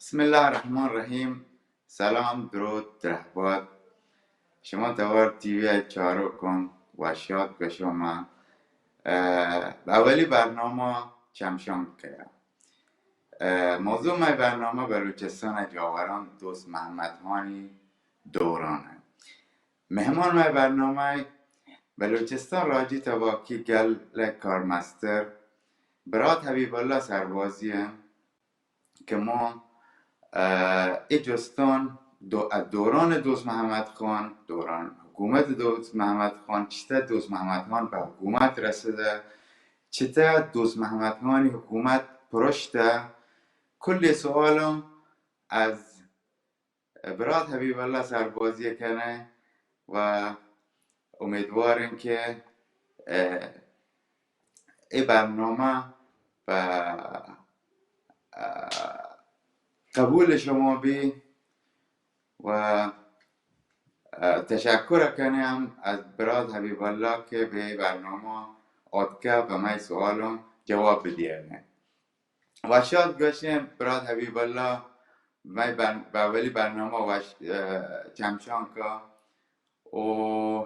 بسم الله الرحمن الرحیم. سلام، درود، درهبات. شما توار تی وی ءِ چاروکاں وشات گشاں. ما، اه، اولی برنامه چمشانک ءَ. اه، موضوع مئے برنامه بلوچستان ءِ جاوراں دوست محمد خانی دوران ءَ. مهمان مئے برنامه بلوچستان راجی تباکی گل ءِ کارمستر برات حبیب الله سربازی انت کہ ما، اه، اے جستان دو-، دوران دوست محمد خان، دوران حکومت دوست محمد خان، چتہ دوست محمد خان پہ حکومت رسیدہ، چتہ دوست محمد خانی حکومت پرشتہ، کلی سوالوں از برات حبیب الله سربازی کنہ و امیدواریں کہ، اه، اے برنامه پہ، اه، قبول شما بی و، اه، تشکر کنم از برات حبیب الله که به برنامه آتکه و مئے سوالوں جواب بدیه. وشات گوشیں برات حبیب الله، مئے بر-، بہ اولی برنامه وش-، اه، چمشانکا و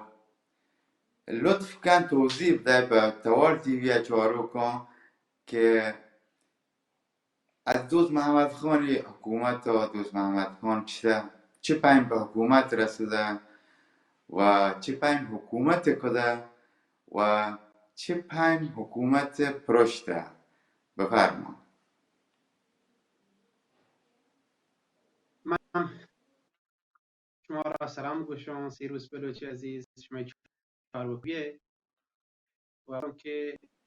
لطف کن توضیح بدئے بہ توار تی وی ءِ چاروکاں کہ از دوست محمد خانی حکومت و دوست محمد خان چہ، چہ پیم پہ حکومت رسیدہ و چہ پیم حکومت کدہ و چہ پیم حکومت پرشتہ. بفرما. من شما را سلام گوشاں، سیروس بلوچ عزیز، شمئے چاروکی ءَ. و کہ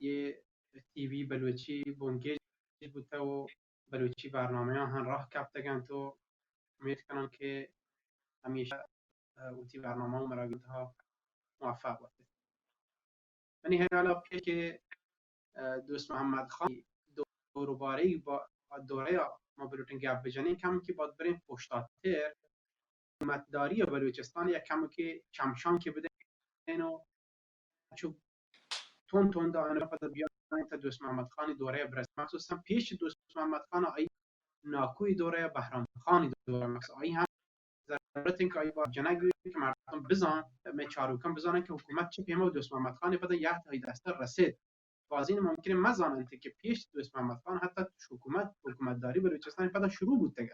یہ تی وی بلوچی بنگیج بوتہ و بلوچی برنامه‌اں هم راه کپتگ انت و امید کناں کہ همیشه، اه، وتی برنامه و مراگشت‌ها موفق بوتہ. منی خیال ءَ پیش کہ، اه، دوست محمد خان دور و بارے با دورہ ءَ ما بلوٹیں گپ بجنیں، کم کہ باید بریں پشتاتر حکومتداری ءَ بلوچستان یک کم کہ چمشانکے بدیں و چو تون تون دا آنها پدا بیان تا دوست محمد خانی دورہ ءَ برس. مخصوصاً پیش دوست محمد خان آئی ناکوئی دورہ ءَ، بهرام خانی دورہ ءَ، مخصوصاً آئی هم ضرورت انت کہ آئی بار جنگ بیت کہ مردم بزان، مئے چاروکاں بزانن کہ حکومت چہ پیما دوست محمد خان پدا یه تایی دستا رسید. بازین ممکن مزانن کہ پیش دوست محمد خان حتی حکومت، حکومتداری بلوچستان پدا شروع بوتگ.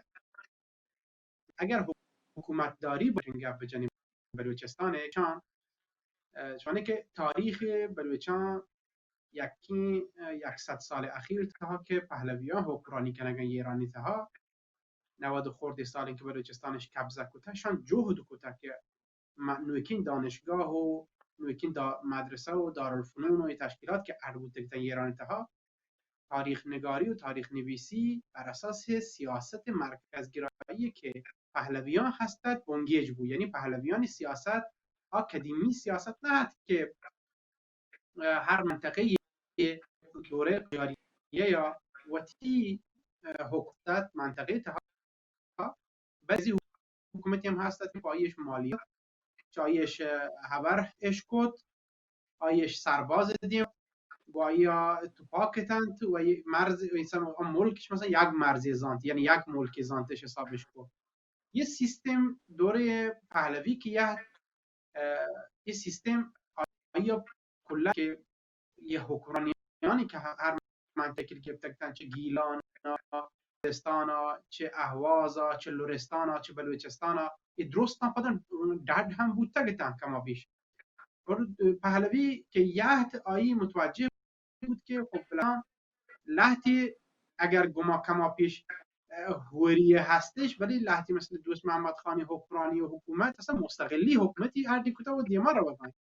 اگر حکومتداری باریں گپ بجنیں بلوچستان ءَ، چان، اه، چونے کہ تاریخ بلوچاں یکیں، اه، یک صد سال اخیر تہا کہ پہلویاں حکمرانی کنگا ایرانی تہا، نود و خوردے سال کہ بلوچستانش قبضہ کتہ، شان جہد کتہ کہ م-، نوکین دانشگاہ و نوکین دا-، مدرسہ و دارالفنون و اے تشکیلات کہ اڈ بوتگ تاں ایران تہا، تاریخ نگاری و تاریخ نویسی بر اساس سیاست مرکزگرایی که پهلویان هستد بنگیج بود. یعنی پهلویانی سیاست آ قدیمی سیاست نه هست که، اه، هر منطقه دوره قاجاریه یا وتی، اه، حکومت منطقه تها بعضی حکومتی هم هست که پایش مالیات، چایش، اه، هبر اشکت، آیش سرباز دیم، و آیا توپاک تنت، و یه مرز، انسان آ ملکش مثلاً یک مرزی زانت، یعنی یک ملکی زانتش حسابش کو. یه سیستم دوره پهلوی که یه، اه، یه سیستم آیا کلا که یه حکمرانیانی که هر منطقه گرفتگتن، چه گیلان، سیستان، چه اهواز، چه لرستان، چه بلوچستان، ای درستان پدن ڈڈ هم بوتگتن کما بیش. اور پهلوی که یهت آئی متوجه بود که خب فلان لهتی اگر گما کما پیش، اه، هوریه هستش، ولی لهتی مثل دوست محمد خانی حکمرانی و حکومت اصلاً مستقلی حکومتی هر دیکوتا و دیما روگان.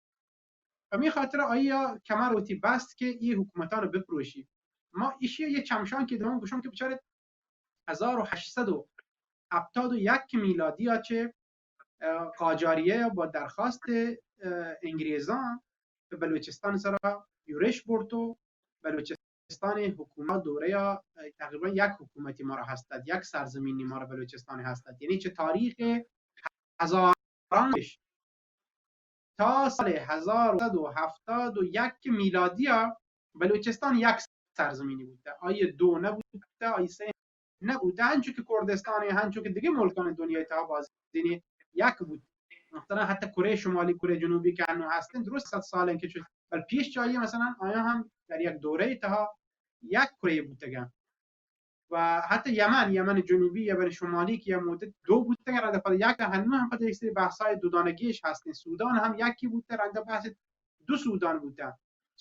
همی خاطر آیا کمر وتی بست که ای حکومتان بپروشی. ما ایشی یه چمشان که دمان گوشم که بچاره هزار و هشتصد و هفتاد و یک میلادی ها چه، اه، قاجاریه با درخواست، اه، انگریزان به بلوچستان سرا یورش برد و بلوچستان حکومت دوره یا، اه، تقریباً یک حکومتی ما را هستد، یک سرزمینی ما را بلوچستان هستد. یعنی چه تاریخ هزاران پیش تا سال هزار و سد و هفتاد و یک میلادی ها بلوچستان یک سرزمینی بوده، آیه دو نبوده، آیه سه نہ بوتہ، انچو کہ کردستان ء، انچو کہ دگہ ملکان دنیا تہا بازینے یک بوت. مثلاً حتی کره شمالی، کره جنوبی کہ انو ہستن، درست صد سال انت کہ چو، بل پیش چاہیے مثلاً آیا ہم در یک دوره تہا یک کره بوتگن. و حتی یمن، یمن جنوبی، یمن شمالی که یک مدت دو بوتگن، رند پد یک، ہنو ہم پد یک سری بحثای دودانگیش ہستن. سودان ہم یکی بوتہ، رند بحث دو سودان بوتہ،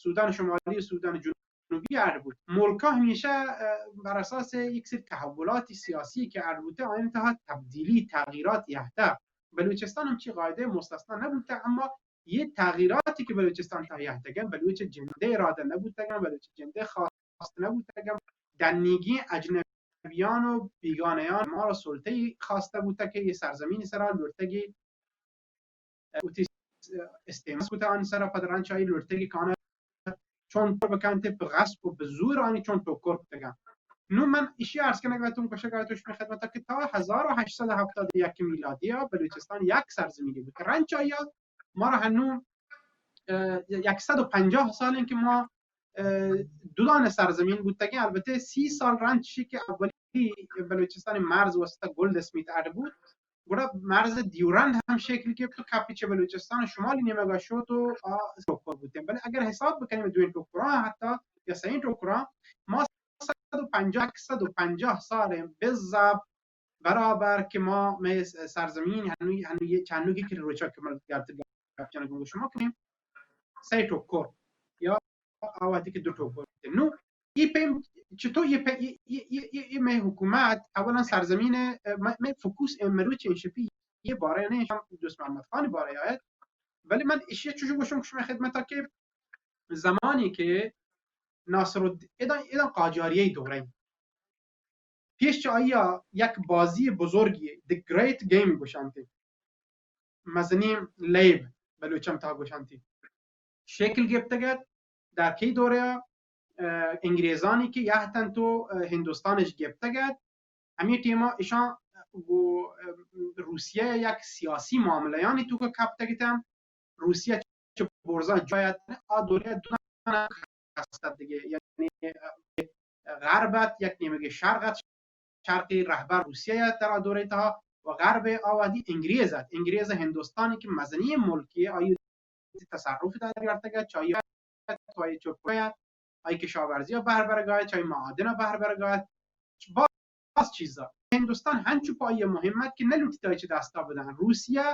سودان شمالی و سودان جنوبی اڈ بوت. ملکا ہمیشہ، اه، بر اساس یک سری تحولات سیاسی که اڈ بوتہ، آیان تہا تبدیلی، تغییرات یہتہ. بلوچستان ہم چی قاعده مستثنا نبوتہ، اما یہ تغییراتی که بلوچستان تہا یہتگن، بلوچ جندے اراده نبوتگن، بلوچ جندے خواست نبوتگن، دنیگی اجنبیان و بیگانیان مارا سلطه خواسته بوتہ که یہ سرزمین سرا لڑتگی وتی استعمار کتہ، آنی سرا پد رند چہ آئی لڑتگی کانا چون پر بکنت، پہ غصب و پہ زور آنی چون ٹکر کتگن. نو من اشی عرض کنگ اتوں، گوشگ اتوں شمئے خدمتا کہ تا ہزار و ہشت سد و ہفتاد و یک میلادی ء بلوچستان یک سرزمینی بوت. رند چہ آئی ء مارا ہنو، اه، یک سد و پنجاہ سال انت کہ ما، اه، دو دانہ سرزمین بوتگیں. البتہ سی سال رند چی کہ اولی بلوچستان مرز واسطہ گولڈ اسمیت اڈ بوت، گڑا مرز دیورند ہم شکل گپت و کپی چہ بلوچستان شمالی نیمگا شوت و آ ٹکر بوتیں. بلے اگر حساب بکنیں دوئیں ٹکراں حتی یا سئیں ٹکراں، ما صد و پنجاہ، یک سد و پنجاہ سال بزاپ برابر کہ ما مئے سرزمین ہنوی، ہنوی چنوگی کہ روچا کہ من گرت گپ جنگ گو شما کنیم سئے ٹکر یا آ وہدی کہ دو ٹوکر بیت. نو اے پیم چطور اے پہ-، اے، اے، اے، اے، اے مئے حکومت اولاً سرزمین، اه، مئے، مئے فوکوس امروچ انشپی اے بارہ نہ انت، دوست محمد خان بارہ آیت، ولی من اشی چوش گوشم کہ شما خدمتا کہ زمانی کہ ناصر الدین، ادا، ادا قاجاریہ دورہ پیش چہ آئی ء یک بازی بزرگی، The Great Game گوشنتی، مزنیں لیب بلوچم تہا گوشنتی، شکل گپتگ ات. در کئی دورہ ء، اه، انگریزانی کہ یہت انت و، اه، ہندوستانش گپتگ ات، ہمے ٹیما اشاں گو، اه، روسیہ ء یک سیاسی معاملہانی توکا کپتگ اتنت. روسیہ چہ برزا جای ات، آ دورہ دو دانہ کست ات دگہ، یعنی غرب ات، یک نیمگے شرق ات، شرقی رہبر روسیہ ات در آ دورہ تہا و غرب آ وہدی انگریز ات. انگریز ہندوستانی کہ مزنی ملکی آئی تصرف در گرتگ ات، چاہی ات، آئی چوپایت، آئی کشاورزی بہر برگایت، چاہی معادن بہر برگایت، باز چیزا. ہندوستان ہنچو پہ آئی مہم ات کہ نلوٹیت آئی چہ دستا بدن. روسیہ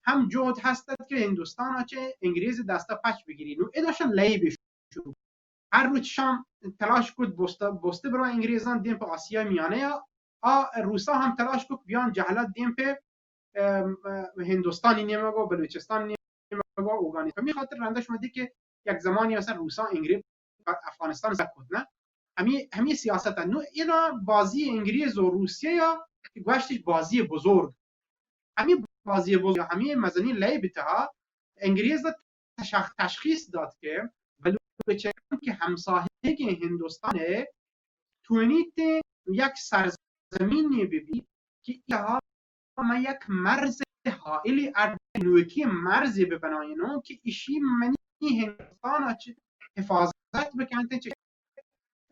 ہم جہد ہست ات کہ ہندوستان چہ انگریز دستا پچ بگیری. نو ادا شان لیب شروع. ہر روچ شام تلاش کت بوست، بوست برو انگریزان دیم پہ آسیا میانہ یا آ روسا ہم تلاش کت بیان جہلا دیم پہ، ام، ام، ہندوستانی نیمگا، بلوچستان نیمگا، اوگانی. ہمیں خاطر رندا شما دی کہ یک زمانی مثلاً روسا انگریز افغانستان زد کت نہ. ہمیں، ہمیں سیاست ات. نو اینا بازی انگریز و روسیہ یا کہ گوشتش بازی بزرگ. ہمیں بازی بزرگ، ہمیں مزنی لیب تہا انگریز تشخ-، تشخیص دات کہ بلوچستان کہ ہمساہگیں ہندوستان ء توانیت یک سرزمینے بہ بیت کہ آہا ما یک مرز حائلی اڈ نوکی مرزے بہ بنائینوں کہ اشی منی ہندوستان ء چہ حفاظت بکنت، چہ،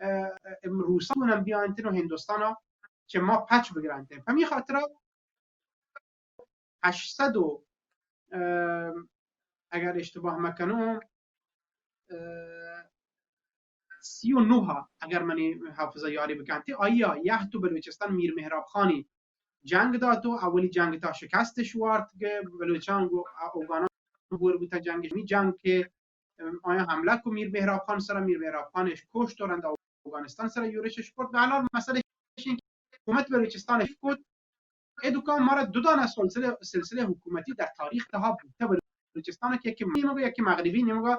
اه، اه، روسا گون بیانت و ہندوستان ء چہ ما پچ بگرانت. ہمیں خاطرہ ہشت سد و، اه، اگر اشتباہ مکنوں، اه، سی و نہ، اگر منی حافظہ یاری بکنت، آئی ء یہت و بلوچستان میر مہراب خانی جنگ دات و اولی جنگ تا شکستش وارت کہ بلوچان گو اوگانان گور بوتا جنگش. می جنگ کہ، ام، آیا حملہ کو میر مہراب خان سرا، میر مہراب خانش کشت و رند اوگانستان سرا یورشش کرد. بہ ہر حال مسئلہ اش انت کہ حکومت بلوچستان اش کت. اے دکان مارا دو دانہ سلسلہ، سلسلہ حکومتی در تاریخ تہا بوتہ بلوچستان کہ یکی نیمگا، یکی مغربی نیمگا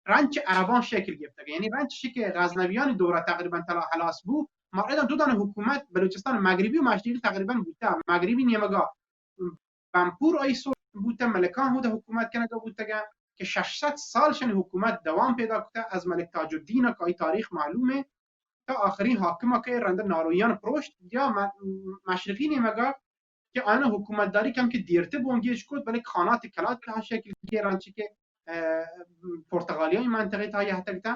رند چہ عربان شکل گرفتگ. یعنی رند چہ کہ غزنویانی دورہ تقریباً تلا خلاص بو، ما ادا دو دانہ حکومت بلوچستان مغربی و مشرقی تقریباً بوتہ. مغربی نیمگا بنپور آئی سر بوتہ، ملکان ہود حکومت کنگا بوتگا کہ شش سد سال شنی حکومت دوام پیدا کتہ، از ملک تاج الدین کہ آئی تاریخ معلومہ تا آخرین حاکم کہ رند نارویان پروشت یا م-، مشرقی نیمگا کہ آیان حکومت داری کم کہ دیرتر بنگیج کت، بلے خانات کلات تہا شکل گران چی کہ، اه، پرتغالیان منطقہ تہا یہتگ تا.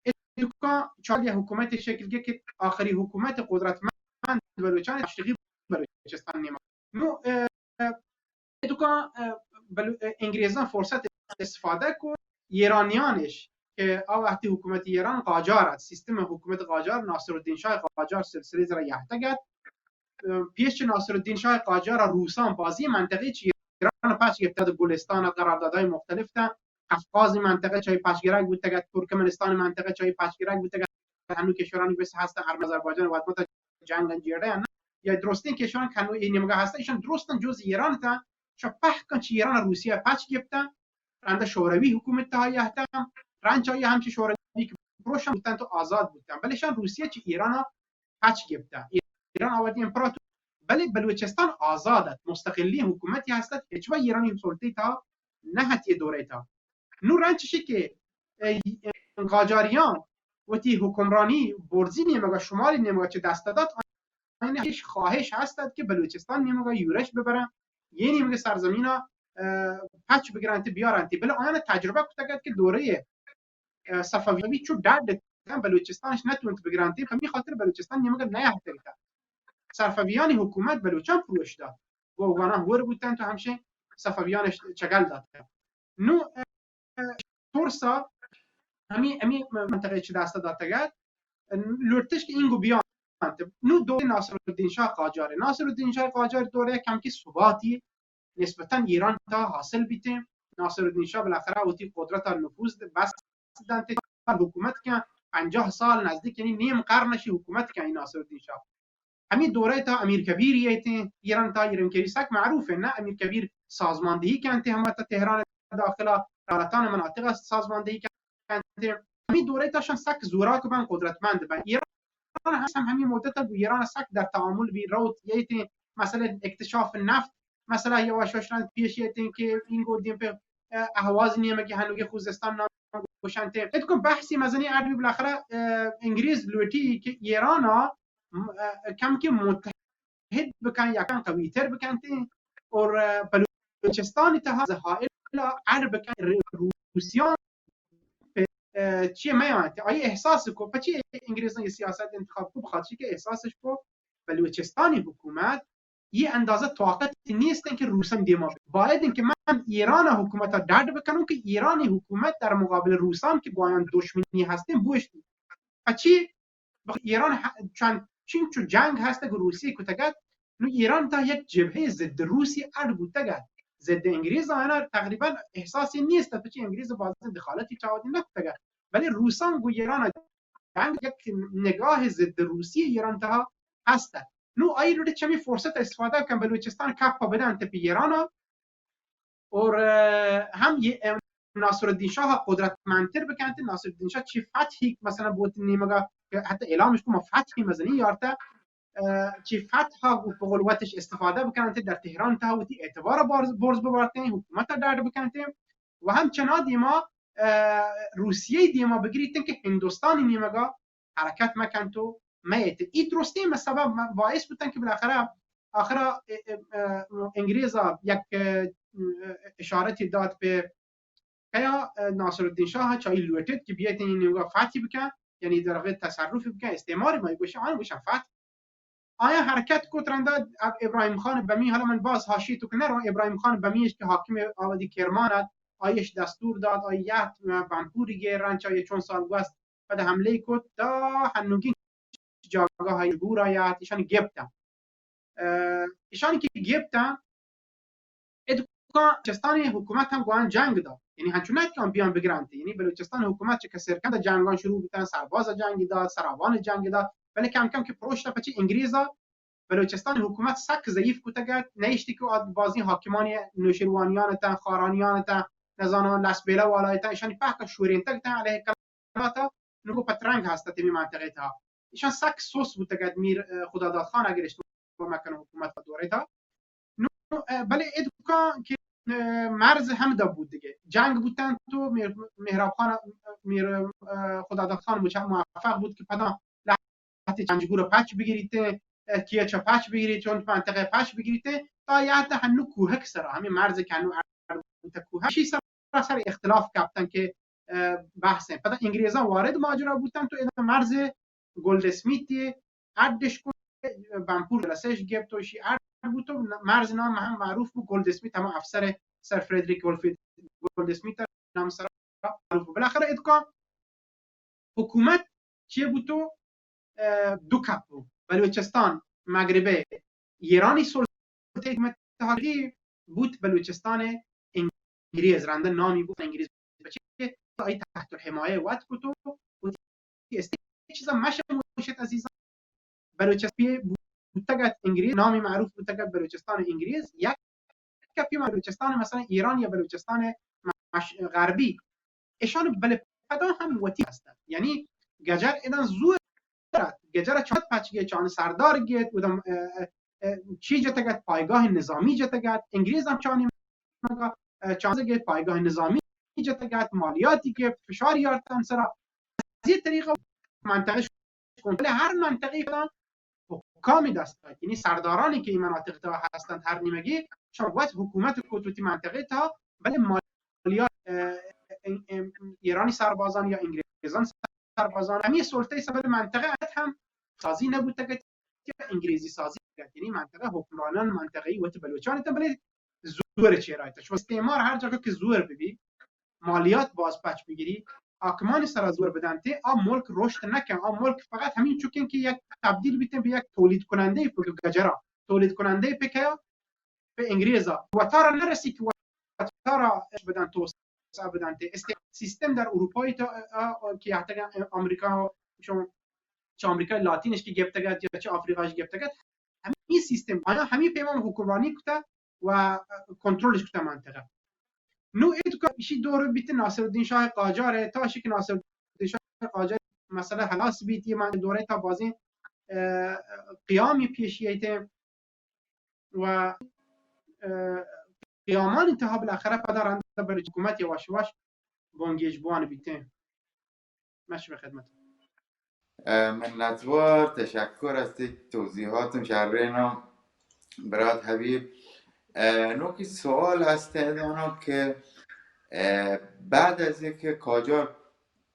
اے دکان چال یا حکومت شکل گرت کہ آخری حکومت قدرتمند بلوچان، مشرقی بلوچستان نیمگ. نو، اه، اه، اتکا، اه، بلو-، اه، انگریزان فرصت استفاده کو، ایرانیانش که آ وقتی حکومت ایران قاجار است، سیستم حکومت قاجار، ناصرالدین شاه قاجار سلسله زرا یحتگت، اه، پیش ناصرالدین شاه قاجار روسان بازی منطقه چی ایران پچ گپته، گلستان قراردادهای مختلف تا، قفقاز منطقه چای پچگرگ بوتگت، ترکمنستان منطقه چای پچگرگ بوتگت، هنو کشورانی بس هست، ارم-، آذربایجان و ادمت جنگ جیڑه نه، یا درستین کشوران کنو این نیمگا هست، ایشان درستن جز ایران تا، شا پهکن چی ایران روسیه پچ گپته، رنده شوروی حکومت تا یهتم، رنچ آیا همچی شوروی که پروشن بوتن تو آزاد بوتن، بلے شان روسیه چی ایران پچ گپته. ایران آ وتی امپراتور، بلے بلوچستان آزاد ات، مستقلی حکومتی هست ات، هچ وقت ایرانی سلطه تا نه ات یه دوره تا. نو رنچ شی که، اه، قاجاریان وتی حکمرانی برزی نیمگا، شمالی نیمگا چه دست داد، آیان هیچ خواهش هست ات که بلوچستان نیمگا یورش ببرن، یه نیمگا سرزمینا، اه، پچ بگرنتی بیارنتی، بلے آیان تجربه کتگت که دوره اه، صفوی چو ڈڈ اتن، بلوچستانش نتونت بگرانتین، پمی خاطر بلوچستان نیمگا نیاہتگتا. صفویانی حکومت بلوچان پروش داد. گوگانا ہور بوتن تو ہمشے صفویانش چگل داد. نو، اه، ترسا ہمی، ہمی منطقه چه دست داتگت، لوٹتش که اینگو بیان. نو دور ناصرالدین شاه قاجار، ناصرالدین شاه قاجار دوره کم که ثباتی نسبتاً ایران تا حاصل بیتیں. ناصرالدین شاہ بالاخره وتی قدرت ء نفوذ بس دنت، حکومت کن، پنجاه سال نزدیک، یعنی نیم قرن شی حکومت کن ناصرالدین شاہ. ہمی دوره تا امیر کبیر یه ایتیں ایران تا، ایران کبیر سک معروف ہے نا، امیر کبیر سازماندهی کنت ہما تا تهران داخلا رالتان مناطق است سازماندهی کنت. ہمی دوره تا شان سک زوراک بن، قدرتمند بن. ایران ایران ہست ہم ہمی مدت گو ایران سک در تعامل بی روت، یه ایتیں مثلاً اکتشاف نفت، مثلاً یواش یواش رند پیش یه ایتیں که اینگو دیم په، اه، اهواز نیمه که هنوگه خوزستان نام گوشنت. اتکن بحثی مزنی اڈ بی بالاخره، اه، انگریز لوٹی که ایران، اه، کم که متحد بکن، یکم قوی تر بکنت اور، اه، بلوچستان تها زهائل اڈ بکن روسیان اه، چیه میانت، آئی احساس کو، پچی انگریزان یه سیاست انتخاب کو، بخاطر که احساسش کو بلوچستانی حکومت یه اندازه طاقت نیستن که روسان دیما بی. باید که من ایران حکومت ڈڈ بکنم که ایرانی حکومت در مقابل روسان که گویان دشمنی هستن بوشتی. پچی بخ-، ایران ه-، چند چینچو جنگ هست که روسی کتگت، نو ایران تا یک جبهه ضد روسی اڈ بوتگت، ضد انگریز آیانا تقریباً احساسی نیست، پچی انگریز بازی دخالتی چاودی نکتگت، بلے روسان گو ایران جنگ یک نگاه ضد روسی ایران تها هست. نو آئی لوٹی چمی فرصت استفاده کن بلوچستان کپ بدن تپی ایران اور، اه، هم یه، اه، ناصرالدین شاه قدرتمندتر بکنت. ناصرالدین شاه چی فتحی مثلاً بوت نیمگا که حتی اعلامش کو ما فتحی مزنی یارته، اه، چی فتح ها گو په قلوتش استفاده بکنت در تهران تا وتی اعتبار برز، برز ببرتیں، حکومت ڈاڈ بکنت و هم چنا دیما، اه، روسیه دیما بگریتن که هندوستانی نیمگا حرکت مکنت و میت. ای درستیں سبب باعث بوتن که بالاخره آخرا، اه، اه، اه، انگریزا یک، اه، اشارتی داد په کیا، اه، ناصرالدین شاه چائی لوٹت که بیت این نیمگا فتحی بکن، یعنی در واقع تصرفی بکن، استعماری ما گوشه، آن گوشن فتح. آیا حرکت کت رندا اب-، ابراهیم خان بمی، حالا من باز حاشیه تو که نرم، ابراهیم خان بمیش که حاکم آبادی کرمان ات، آیش دستور داد، آیت بمپوری گیر رنچ آیه چون سال گوست، پد حمله کت، تا هنوگین جاگاهای گورا یات، ایشان گپتن. اه، ایشان که گپتن، ادکان بلوچستان حکومت هم گوان جنگ دا. یعنی هنچو نه که بیان بگرانتی. یعنی بلوچستان حکومت چه کسر کند جنگان شروع بوتن، سرباز جنگ دا، سراوان جنگ دا. بلے کم کم که پروشت پچی انگریزا بلوچستان حکومت سک ضعیف کتگت، نیشتی که آد-، بازی حاکمانی نوشیروانیان تن، خارانیان تن، نزانان لسبیله والای تن، ایشانی پهک شورینتگ تن علیه کلاتا، نگو پترنگ هست تیمی منطقه تا. ایشان سک سوس بوتگت میر، اه، خداداد خان اگر اشتباه مکنم حکومت دوره تا. نو، اه، بلے ادکان که، اه، مرز هم دا بود دیگه. جنگ بوتن تو میر-، مهراب خان، میر، اه، خداداد خان مچ-، موفق بود که پدا لحظه چنجگور پچ بگیریت، اه، کیچ پچ بگیریت، چون منطقه پچ بگیریت، تا یه حتی هنو کوهک سرا، همین مرز که هنو اربوت کوهک، شی سرا سر اختلاف کپتن که، اه، بحث ہیں. پدا انگریزان وارد ماجرا بوتن تو ادا مرز گولد اسمیتی اڈش کو بمپور جلسهش گپت و شی اڈ بوت و مرز نام هم معروف بو، گولد اسمیت، هما افسر سر فردریک گولف-، گولد اسمیت نام سرا معروف بو. بالاخره ادکا حکومت چی بوتو؟ اه، دو کپ بو. بلوچستان مغربی ایرانی سلطه حکومت اتحادی بوت، بلوچستان انگریز، رنده نامی بوت انگریز، بچه آئی تحت الحمایه وت کتو و تی است چیزا مشه موشت عزیزان. بلوچستان بوتگت انگریز، نامی معروف بوتگت بلوچستان انگریز، یک کپی بلوچستان مثلا ایران یا بلوچستان مش-، غربی، اشان بلے پدا هم وتی هستند. یعنی گجر ادان زور ات. گجر چات پچ گیت، چان سردار گیت، ادان، اه، اه، چی جتگت، پایگاه نظامی جتگت، انگریز هم چانی مگا، اه، چان گیت، پایگاه نظامی جتگت، مالیاتی گیت، فشار یارتن سرا. از این طریقه منطقه کنترل هر منطقه‌ای حکامی دست داد. یعنی سردارانی که این مناطق تا هستند، هر نیمگی شان وت حکومت کت وتی منطقه تا، بله مالیات، اه، اه، اه، ایرانی سربازان یا انگریزان سربازان، همی سلطه سبب منطقه هم سازی نبوتگت یا انگریزی سازی بوتگت. یعنی منطقه حکمرانان منطقه‌ای وتی بلوچان تا، بله زور چه رایت. شما استعمار هر جا که زور ببی، مالیات باز پچ بگیری، حاکمانی سرا زور بدنتی، آ ملک رشد نکن، آ ملک فقط همین چکن که یک تبدیل بیتن به یک تولید کننده پک گجرا، تولید کننده پک به انگریزا. وتارا نرسی که وتارا اش بدن توسعه بدنتی. است-، سیستم در اروپایی تا، اه، اه، که حتی آمریکا، شما چه آمریکای لاتینش که گپتگت یا چه آفریقاش گپتگت، همین سیستم، آیا همین پیمان حکمرانی کتا و کنترلش کتا منطقه. نو ادکا ایشی دور بیت ناصرالدین شاه قاجار، تا شی که ناصرالدین شاه قاجار مسئله خلاص بیت، یه من دوره تا بازی، اه، قیامی پیشی ایت و، اه، قیامانی تها بالاخره پدا رند بر حکومت یواش یواش بنگیج بوان بیت. مش به خدمت. اه، منتوار، تشکر از تی توضیحات شرینم برات حبیب. اه، نوکی سوال است دانم که، اه، بعد از اینکه قاجار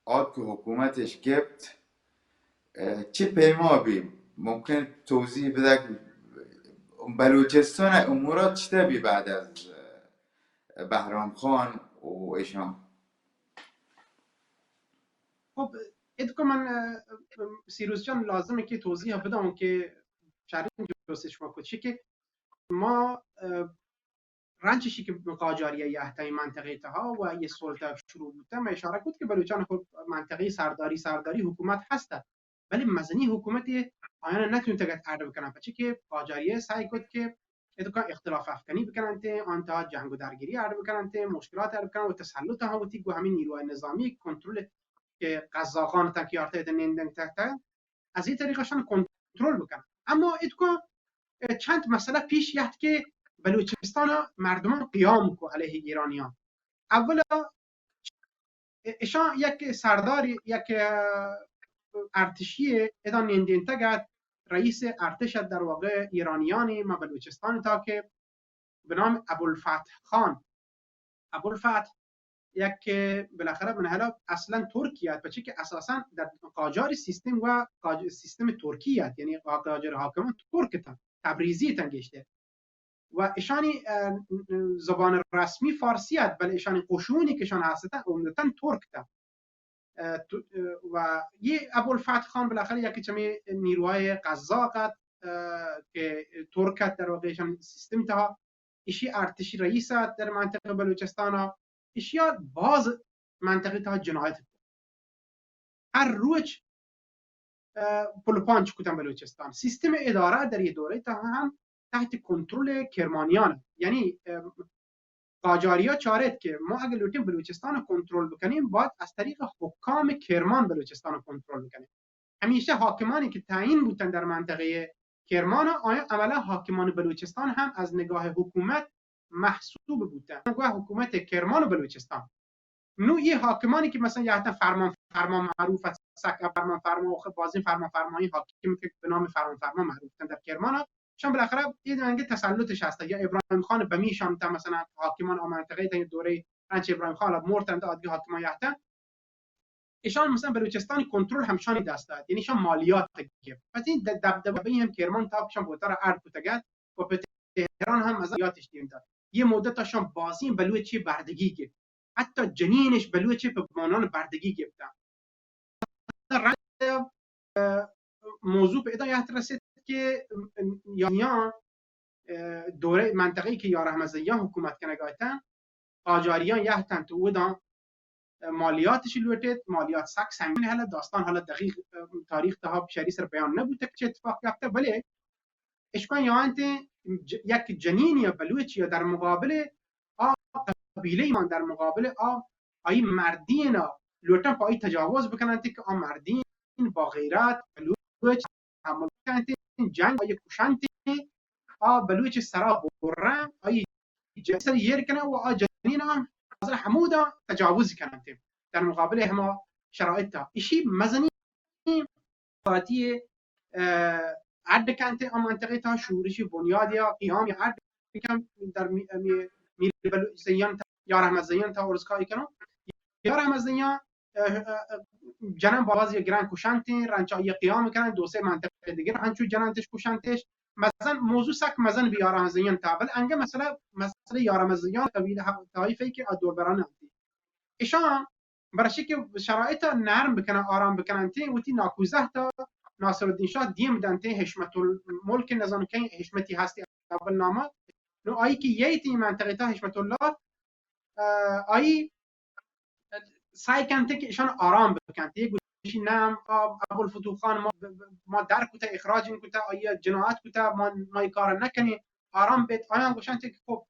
آت که حکومتش گپت، اه، چه پیما بی؟ ممکن توضیح بده که بلوچستان امورات چطور بی بعد از، اه، بهرام خان و ایشان؟ خب، ادکو من، اه، سیروس جان لازمه که توضیح بدم که چارین جوست شما کو چی که ما، اه، رنچشی که قاجاری یه تای منطقه تها و یه سلطه شروع بوده، ما اشاره کد که بلوچان خود منطقه سرداری، سرداری حکومت هسته، ولی مزنی حکومت آیان نتونتگت اڈ بکنن، پچه که قاجاری سعی کد که ادکان اختلاف افکنی بکننت، آن تا جنگ و درگیری اڈ بکننت، مشکلات اڈ بکنن و تسلط هم وتی گو همین نیروهای نظامی کنترل که قزاقان تا که آرتا ات نیندن تحت، از این طریق اشان کنترل بکنن. اما ادکان چند مسئله پیش یهت که بلوچستان مردمان قیام کو علیه ایرانیان. اولا اشان یک سرداری، یک، اه، ارتشی ادا نیندینتگ ات، رئیس ارتش ات در واقع ایرانیانی ما بلوچستان تا که به نام ابوالفتح خان. ابوالفتح یک، بالاخره من حالا اصلاً ترکی ات، پچه که اساساً در قاجار سیستم و قاج-، سیستم ترکی ات، یعنی قاجار حاکمان ترک اتن، تبریزی اتن گیشتر. و اشانی، اه، زبان رسمی فارسی ات، بلے اشانی قشونی که اشان هستن عمدتاً ترک اتن. اه، تو-، اه، و یه ابوالفتح خان بالاخره یکی چمی نیروهای قزاق ات، اه، که ترک ات در واقع اشان سیستم تها. ایشی ارتشی رئیس ات در منطقه بلوچستان ها. ایشیا باز منطقه تها جنایت هر روچ، اه، پل و پانچ کتن بلوچستان. سیستم اداره در یه دوره تا هم تحت کنترل کرمانیان. یعنی، اه، قاجاریا چارت که ما اگه لوٹیم بلوچستان کنترل بکنیم، باید از طریق حکام کرمان بلوچستان کنترل بکنیم. همیشه حاکمانی که تعیین بودن در منطقه کرمان، آیا عملا حاکمان بلوچستان هم از نگاه حکومت محسوب بودن. گوه حکومت کرمان و بلوچستان. نو یه حاکمانی که مثلاً یه حتی فرمان فرما معروف است، سک فرمان فرما و خب بازین فرمان فرمایی حاکم که به نام فرمان فرما معروف است در کرمان ها، شان بالاخره یه دنگه تسلطش هست. یا ابراهیم خان بمیشان تا مثلاً حاکمان آ منطقه تا دوره رنچ ابراهیم خان مرتن تا آدگه حاکمان یه حتی ایشان مثلاً بلوچستانی کنترل همشانی دست ات، یعنی ایشان مالیات گرفت. پس این د-، دبدبه هم کرمان تا پیشان بوتر ارد کتگت و په تهران هم از یاتش دیم داد. یه مدت شان بازی بلوچی بردگی گرفت، حتی جنینش بلوچی په مانان بردگی گرفتن. رند، اه، موضوع په ادا یات رسید که یا، اه، دوره منطقه‌ای که یار احمد زیان حکومت کنگایتن، قاجاریان یهتن تو اودان مالیاتش لوٹیت، مالیات سک سنگین. حالا داستان حالا دقیق، اه، تاریخ تها شری سر بیان نبوته که چه اتفاق یافته، ولی اشکان یا انت ج-، یک جنین یا بلوچ یا در مقابل آ قبیله ایمان، در مقابل آ، آئی مردین لوٹن پا آئی تجاوز بکننت که آ مردین با غیرت بلوچ تحمل کننت، جنگ آئی کشنت، آ بلوچ سرا برن، آئی جنین سر یر کنن و آ جنین آ حاضر همودا تجاوز کننت در مقابل هما شرایط تا. ایشی مزنی ساعتی، اه، اڈ کنت آ منطقه تا شورشی بنیاد یا قیام یا اڈ کن در می-، می-، میر بلوچ زیان تا، یار احمد زیان تا ارزکای کنم. یار احمد زیان، اه، اه، اه، جنن باز یا گران کشنت، رنچا یا قیام کنن، دو سه منطقه دیگر هنچو جننتش کشنتش. مزن، موضوع سک مزن بی یار احمد زیان تا، بل انگه مسئله، مسئله یار احمد زیان قبیله ها-، طایفه که آ دور برانه انتی. ایشان برشی که شرایط نرم بکنن، آرام بکنن، تی وتی ناکوزه تا ناصرالدین شاه دیم دن تی حشمت الملک، نزان که حشمتی هستی اول نامه، نو آئی که یه تی منطقه تا حشمت الله، اه، آئی سعی کنت که ایشان آرام بکنت. یه گوشی نه، ما ابوالفتوح خان ما، ما در کتا، اخراج کتا، آئی جنایت کتا، ما، ما ای کار نکنی، آرام بیت. آیان گوشنت که خب،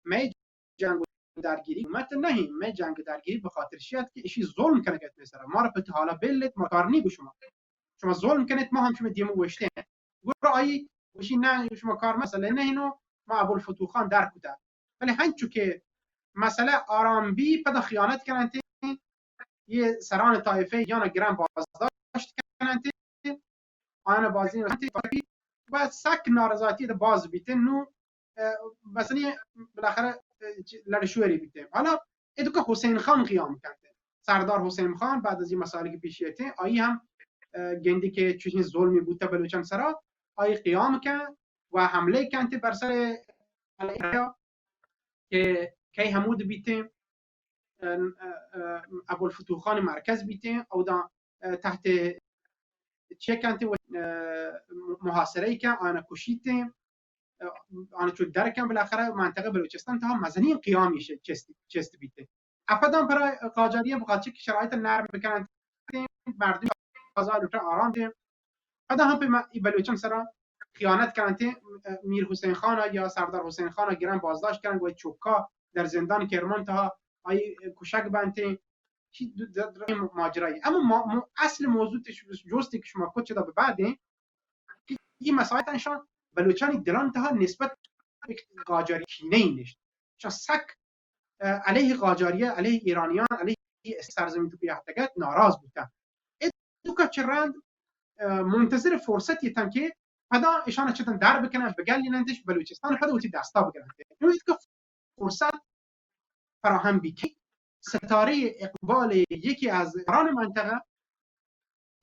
می جنگ و درگیری حکومت نہیں، می جنگ و درگیری به خاطر شیعت که ایشی ظلم کنگت می سرا. ما را په حالا بلیت، ما کار نی گو شما. شما ظلم کنیت، ما هم شما دیمو وشتین. گورا آئی گوشی نه، شما کار مسئله نہیں نو، ما ابوالفتوح خان در کتا. ولی هنچو که مسئله آرام بی، پدا خیانت کننت، یه سران طایفه یا گران بازداشت کننت، آیان بازی و سک نارضایتی ده باز بیته نو، اه، مثلاً بالاخره، اه، چ-، لڑشوری بیته. حالا ادو که حسین خان قیام کنت، سردار حسین خان بعد از این مسائلی که پیش ایته، آئی هم، اه، گندی که چنین ظلمی بوته بلوچان سرا، آئی قیام کن و حمله کنت بر سر که کی همود بیتیم، اه، اه، اه، ابوالفتوح خان مرکز بیتیم، او دا، اه، تحت چه کنت و، اه، محاصره کن، آن کشیتیم، اه، آن چو در کن، بالاخره منطقه بلوچستان تا مزنین قیامی ش-، چست، چست بیتیم. اپدان پر قاجاری بخاطر که شرایط نرم بکنن، مردم آزاد و آرام دیم. پدا هم په م-، ای بلوچان سرا خیانت کننت، اه، میر حسین خان یا سردار حسین خان گران بازداشت کنن، گوی چوکا در زندان کرمان تا آئی کشگ بنت. چی د-، د-، د-، ماجرایی. اما ما-، مو-، اصل موضوع تش-، جستی که شما کت چدا به بعد این که ای مسائل انشان بلوچانی دلان تا نسبت به قاجاری کینه ای نشت. شان سک اه، علیه قاجاریه، علیه ایرانیان، علیه سرزمین تو پیاهتگت ناراض بوتن. ای دوکا چه رند، اه، منتظر فرصت یتن که پدا اشان چتن در بکنن، بگلیننتش بلوچستان، پدا وتی دستا بگرنت. نو ایتکا فرصت فراهم بی که ستاره اقبال یکی از ایران منطقه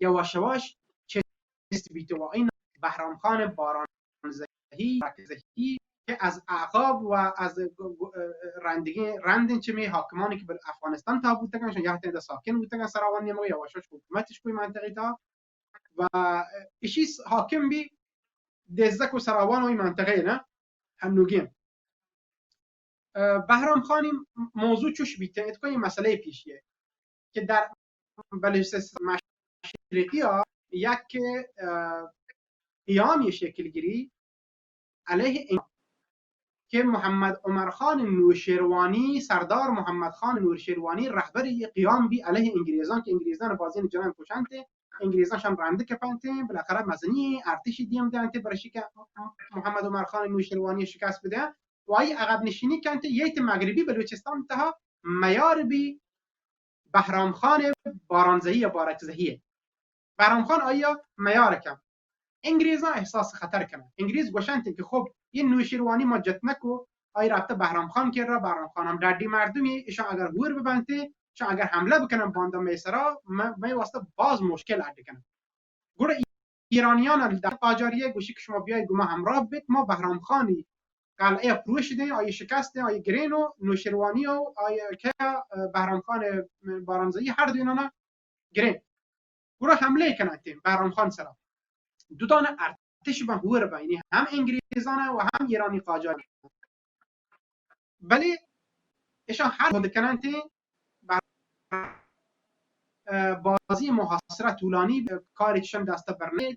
یواش یواش چست بیت و این بهرام خان بارانزهی، زهی که از اعقاب و از گ-، گ-، رندگی، رندین چمی حاکمانی که بر افغانستان تا بوتگن، شان یه تنده ساکن بوتگن، سراوان نیمه یواش یواش حکومتش کوی منطقه تا و ایشی س-، حاکم بی دزدک و سراوان و این منطقه نه، هنوگین. اه، بهرام خانی موضوع چوش بیته، اتکا یه مسئله پیشیه که در بلوچستان مشرقی ها یک، اه، قیامی شکل گیری علیه این که محمد عمر خان نوشیروانی، سردار محمد خان نوشیروانی رهبر یه قیام بی علیه انگریزان که انگریزان بازین جنان کشنته، انگریزان شان رنده کپنته، بالاخره مزنی ارتشی دیم دنته برشی که محمد عمر خان نوشیروانی شکست بده. و آئی عقب نشینی کنت، ییت مغربی بلوچستان تها میار بی بهرام خان بارانزهی یا بارکزهیه. بهرام خان آیا میار کن. انگریزان احساس خطر کنن. انگریز گوشنت که خب، این نوشیروانی ما جت نکو، آئی رابطه بهرام خان کرا، بهرام خان هم ڈاڈی مردمی، ایشان اگر هور ببنت، چون اگر حمله بکنن باندا مئے سرا، مئے واسطه باز مشکل اڈ کنن. گڑا ایرانیان در قاجاریه گوشی که شما بیایید گو ما همراه بیت، ما بهرام خانی قلعه پروش دیں، آئی شکست دیں، آئی گرین و نوشیروانی و آئی که، اه، بهرام خان بارانزایی هر دو اینانا گرین. گڑا حمله کنن تیم بهرام خان سرا. دو دانه ارتش بن هور بن، یعنی هم انگریزان و هم ایرانی قاجار. بلے اشان هر هود کنن تیم بر-، اه، بازی محاصره طولانی کاری چشم دسته برنه.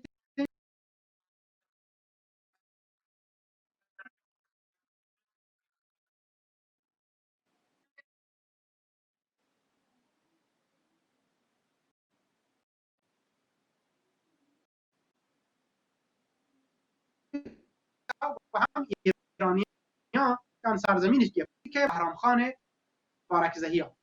و هم ایرانیان کان سرزمینش گرفت که بهرام خان بارکزهی ها.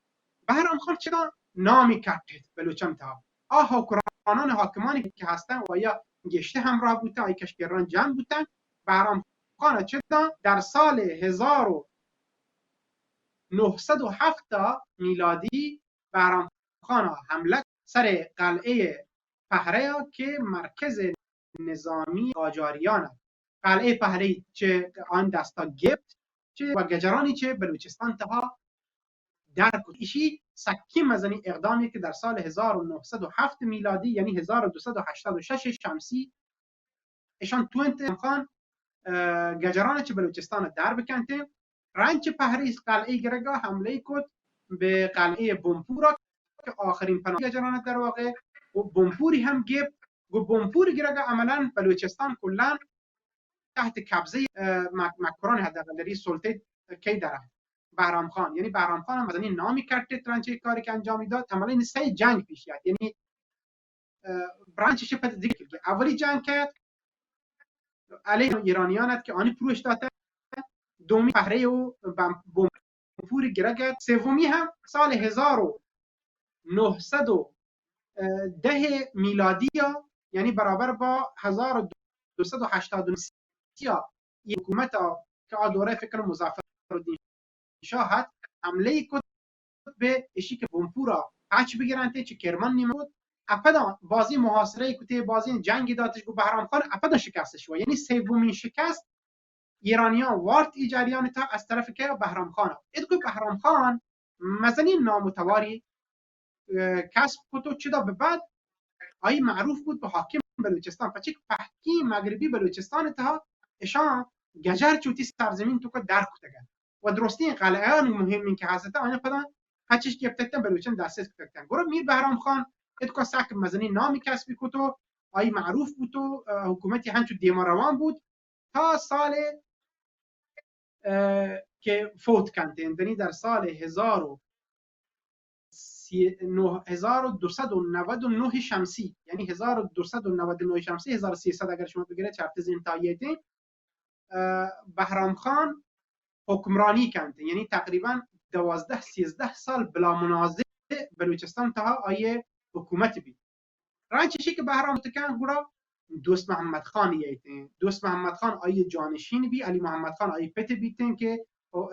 بهرام خان چدا نامی کپت بلوچان تا. آ حکمرانان حاکمانی که هستن و یا گشته همراه بودن، آی کشکران جنگ بودن، بهرام خان چدا در سال هزار و نهصد و هفت میلادی بهرام خان حمله سر قلعه پهره که مرکز نظامی قاجاریان است. قلعه پهره چه آن دستا گپت، چه و گجرانی چه بلوچستان تها در کت. ایشی سکی مزنی اقدامی که در سال هزار و نهصد و هفت میلادی، یعنی هزار و دوصد و هشتاد و شش شمسی، اشان توانت خان، اه، گجران چه بلوچستان در بکنت. رنچ پهری قلعه گرگا حمله کت به قلعه بنپورا که آخرین پناه گجران در واقع، و بنپوری هم گپت. گو بنپور گرگا عملاً بلوچستان کلاً تحت قبضه، اه، مک-، مکران حداقل دری سلطه کی دره بهرام خان. یعنی بهرام خان هم مزنی نامی کپت رنچ کاری که انجامی داد. عملاً این سه جنگ پیش یاد. یعنی اه، برانچش پد دیگه که اولی جنگ کرد علیه ایرانیان ات که آنی پروش داته، دومی پهره و بم-، بمپور گرگت، سومی هم سال هزار و نهصد و ده میلادی، یعنی برابر با هزار و دوصد و هشتاد و نه، ای حکومت ها که آ دوره فکر مظفر الدین شاه ات، حمله کت به اشی که بنپورا پچ بگرنت، چه کرمان نیمه بود. اپدا بازی محاصره کت، بازی جنگ داتش گو بهرام خان، اپدا شکستش و یعنی سومین شکست ایرانیان وارت ای جریان تا از طرف که بهرام خان. اد گو بهرام خان مزنین نام و تواری، اه، کسب کت و چدا به بعد آئی معروف بود به حاکم بلوچستان، پچه که پهکی مغربی بلوچستان تها اشان گجر چوتی سرزمین تو که در کتگن و درستین قلعهان مهمین که هسته آنها پدا پچش گپتگتن، بلوچان دسترس کتگتن. گروه میر بهرام خان اتکا سک مزنی نامی کسبی کت و آئی معروف بود و، اه، حکومتی هنچو دیما روان بود تا سال اه، که فوت کنت. یعنی در سال هزار و سی، نه، هزار و دوصد و نود و نه شمسی، یعنی هزار و دوصد و نود و نه شمسی، هزار و سیصد اگر شما بگیره چرت زین تاییتین، اه، بهرام خان حکمرانی کنت. یعنی تقریباً دوازده، سیزده سال بلا منازع بلوچستان تها آئی حکومت بی. رنچ چشی که بهرام تکن گڑا دوست محمد خان ییتیں. دوست محمد خان آئی جانشین بی، علی محمد خان آئی پت بیتیں که، اه،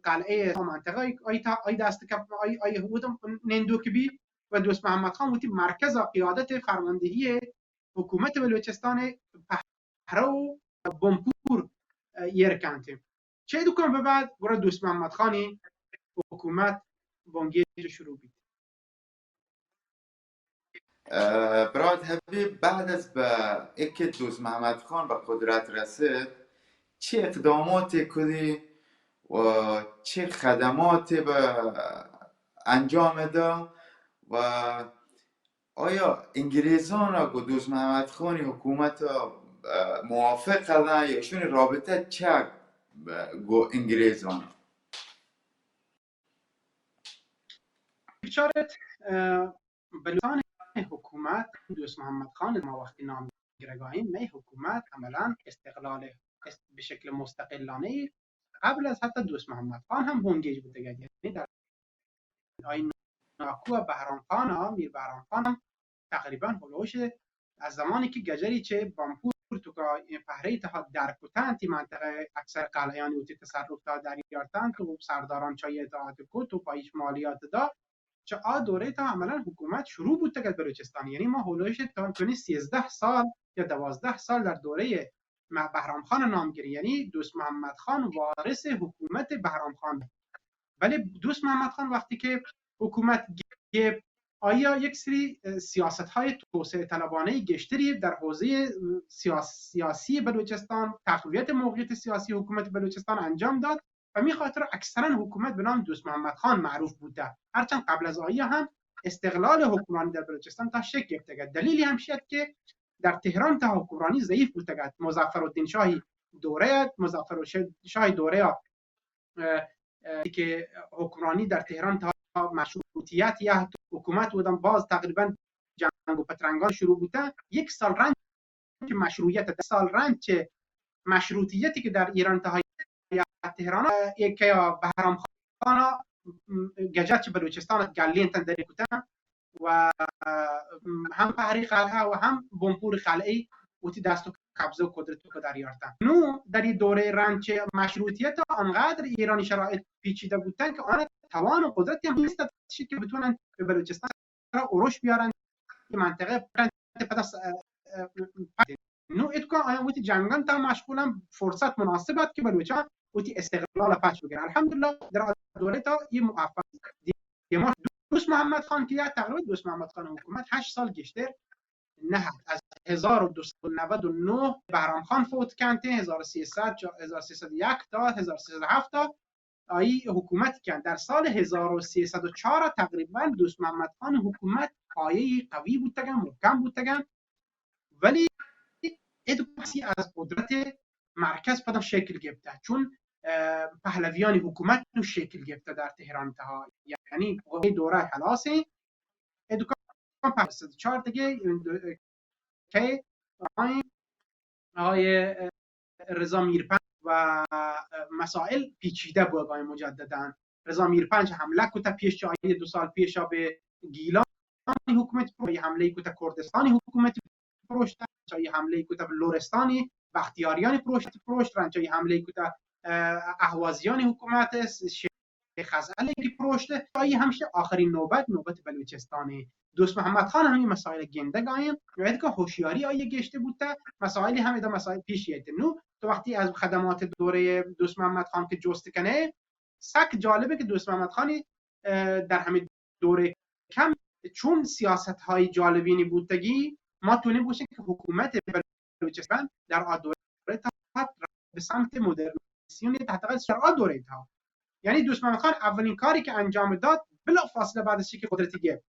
قلعه منطقه آئی، آئی تا-، آئی دست کپ، آئی، آئی هودم نندوک بی و دوست محمد خان وتی مرکز قیادت فرماندهی حکومت بلوچستان پهره و بنپور، اه، ایر کنت. چه دکان به بعد گڑا دوست محمد خانی حکومت بنگیج شروع بیت. اه، برات حبیب، بعد از به اینکه دوست محمد خان به قدرت رسید، چه اقداماتی کدی و چه خدماتی به انجام ده و آیا انگریزان گو دوست محمد خانی حکومت، اه، موافق هستن یا ایشون رابطه چه گو انگریزان؟ بچارت، اه، بلوچستان حکومت دوست محمد خان ما وقتی نام گرگاهیم، مئے حکومت عملاً استقلال است، به شکل مستقلانه قبل از حتی دوست محمد خان هم بنگیج بوده. یعنی در آئی ناکو بهرام خان، میر بهرام خان هم تقریباً هلوش از زمانی که گجری چه بامپور تو که پهره تها در کتن، تی منطقه اکثر قلعیانی وتی تصرف تا در یارتن تو سرداران چای اطاعت کو تو پایش مالیات دا، چہ آ دورہ تا عملاً حکومت شروع بوتگ ات بلوچستان. یعنی ما ہولوش تا کنی سیزدہ سال یا دوازدہ سال در دورہ م-، بہرام خان نامگری، یعنی دوست محمد خان وارث حکومت بہرام خان. ولی دوست محمد خان وقتی که حکومت گیپت، آیا یک سری، اه، سیاست‌های توسعه طلبانه گشتری در حوزهٔ، اه، سیاس-، سیاسی بلوچستان، تقویت موقعیت سیاسی حکومت بلوچستان انجام داد و می خاطر اکثراً حکومت به نام دوست محمد خان معروف بوده. هرچند قبل از آیا هم استقلال حکمرانی در بلوچستان تا شکل گرفتگ. دلیلی هم شد که در تهران تا حکمرانی ضعیف بوتگ ات. مظفرالدین شاهی دوره ات، مظفر شاهی دوره ات، اه، اه، که حکمرانی در تهران تا مشروطیت یا حکومت بودن، باز تقریباً جنگ و پترنگان شروع بوته. یک سال رند که مشروعیت، ده سال رند چه مشروطیتی که در ایران تا تهران، اه، یک یا بهرام خان گجت چه بلوچستان گلین تن دری کتن و، اه، هم پهری قلعه و هم بنپور قلعه وتی دست و قبضه و قدرت و در یارتن. نو در این دوره رند چه مشروطیت انقدر ایرانی شرایط پیچیده بوتن که آن توان و قدرتی هم نیست که بتونن به بلوچستان را اروش بیارن، این منطقه پدا س-، اه، اه، نو اتکا آیا وتی جنگان تا مشغولن، فرصت مناسب ات که بلوچان وتی استقلال پچ بگیرن. الحمدلله در آ دوره تا این موفق. دیما دوست محمد خان که یا تقریباً دوست محمد خان حکومت هشت سال گیشتر نه، از هزار و دوصد و نود و نه بهرام خان فوت کنته، هزار و سیصد، هزار و سیصد و یک تا هزار و سیصد و هفت تا آئی حکومت کن. در سال هزار و سیصد و چهار تقریباً دوست محمد خان حکومت پایهٔ قوی بوتگن، محکم بوتگن، ولی اد بحثی از قدرت مرکز پدا شکل گرفته، چون، اه، پهلویانی حکومت نو شکل گرفته در تهران تها، یعنی دوره خلاصه. اد کان پنجصد و چهار دیگه، که آقای، آقای رضا میرپنج و مسائل پیچیده بوگای مجدداً. رضا میرپنج حمله کته پیش چه آئی دو سال پیش به گیلان حکومت پرو-، حمله کته کردستانی حکومت پروشت، چه آئی حمله کته لرستانی بختیاریانی پروشت، پروشت رند، چه آئی حمله کته، اه، اهوازیانی حکومت س-، خزعل که پروشته، آئی همشه آخرین نوبت، نوبت بلوچستانه. دوست محمد خان همین مسائل گندگ آیم، و اید که هوشیاری آئی گشته بوته، مسائلی هم ادا مسائل پیش یایت. نو تو وقتی از خدمات دوره دوست محمد خان که جست کنه، سک جالبه که دوست محمد خانی، اه، در همین دوره کم چون سیاست‌های جالبینی بوتگی، ما تونی بوشن که حکومت بلوچستان در آ دوره تا به سمت مدرنیزاسیون، حداقل در آ دوره تا. یعنی دوست محمد خان اولین کاری که انجام داد، بلافاصله بعد از اینکه قدرت گرفت،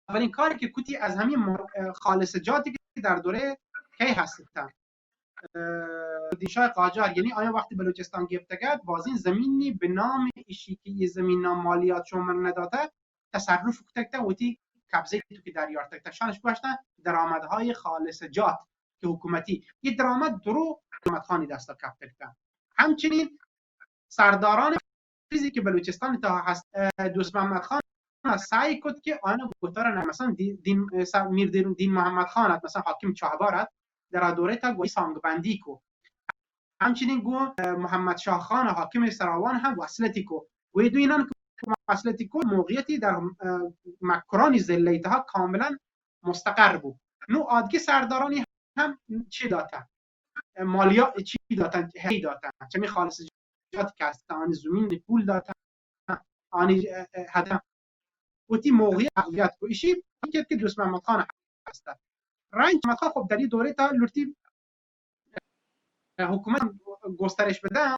اولین کاری که کتی از همین مر-، اه، خالص جاتی که در دوره کی هستن، اه، دیشای قاجار، یعنی آیا وقتی بلوچستان گرفتگت، بازین زمینی به نام ایشی که یه زمین نام مالیات شما من نداده، تصرف کتگ تا وتی قبضه تو که در یارتگ تا شانش گوشتن درآمدهای خالص جات که حکومتی، این درآمد درو محمد خانی دستا کپتگ تا. همچنین سرداران چیزی که بلوچستان تا هست، اه، دوست محمد خان سعی کت که آن گوتار نه، مثلاً دی-، دین، اه، سر-، میر دین، دین محمد خان ات، مثلاً حاکم چاهبار ات، در آ دوره تا گوی سانگ بندی کو. همچنین گو، اه، محمد شاه خان حاکم سراوان هم وصلتی کو. گوی دو اینان که وصلتی کو، موقعیتی در، اه، مکرانی ضلعی تا کاملاً مستقر بو. نو آدگی سردارانی هم چی داتا؟ مالیات چی داتن؟ هی داتن. چمی خالص جات که هستن، آنی زمین پول داتن، آنی، اه، اه، هدن. وتی موقعی اقلیت کو. ایشی کرد که دوست محمد خان هست. رنج محمد خان خب در این دوره تا لورتی حکومت گسترش بده،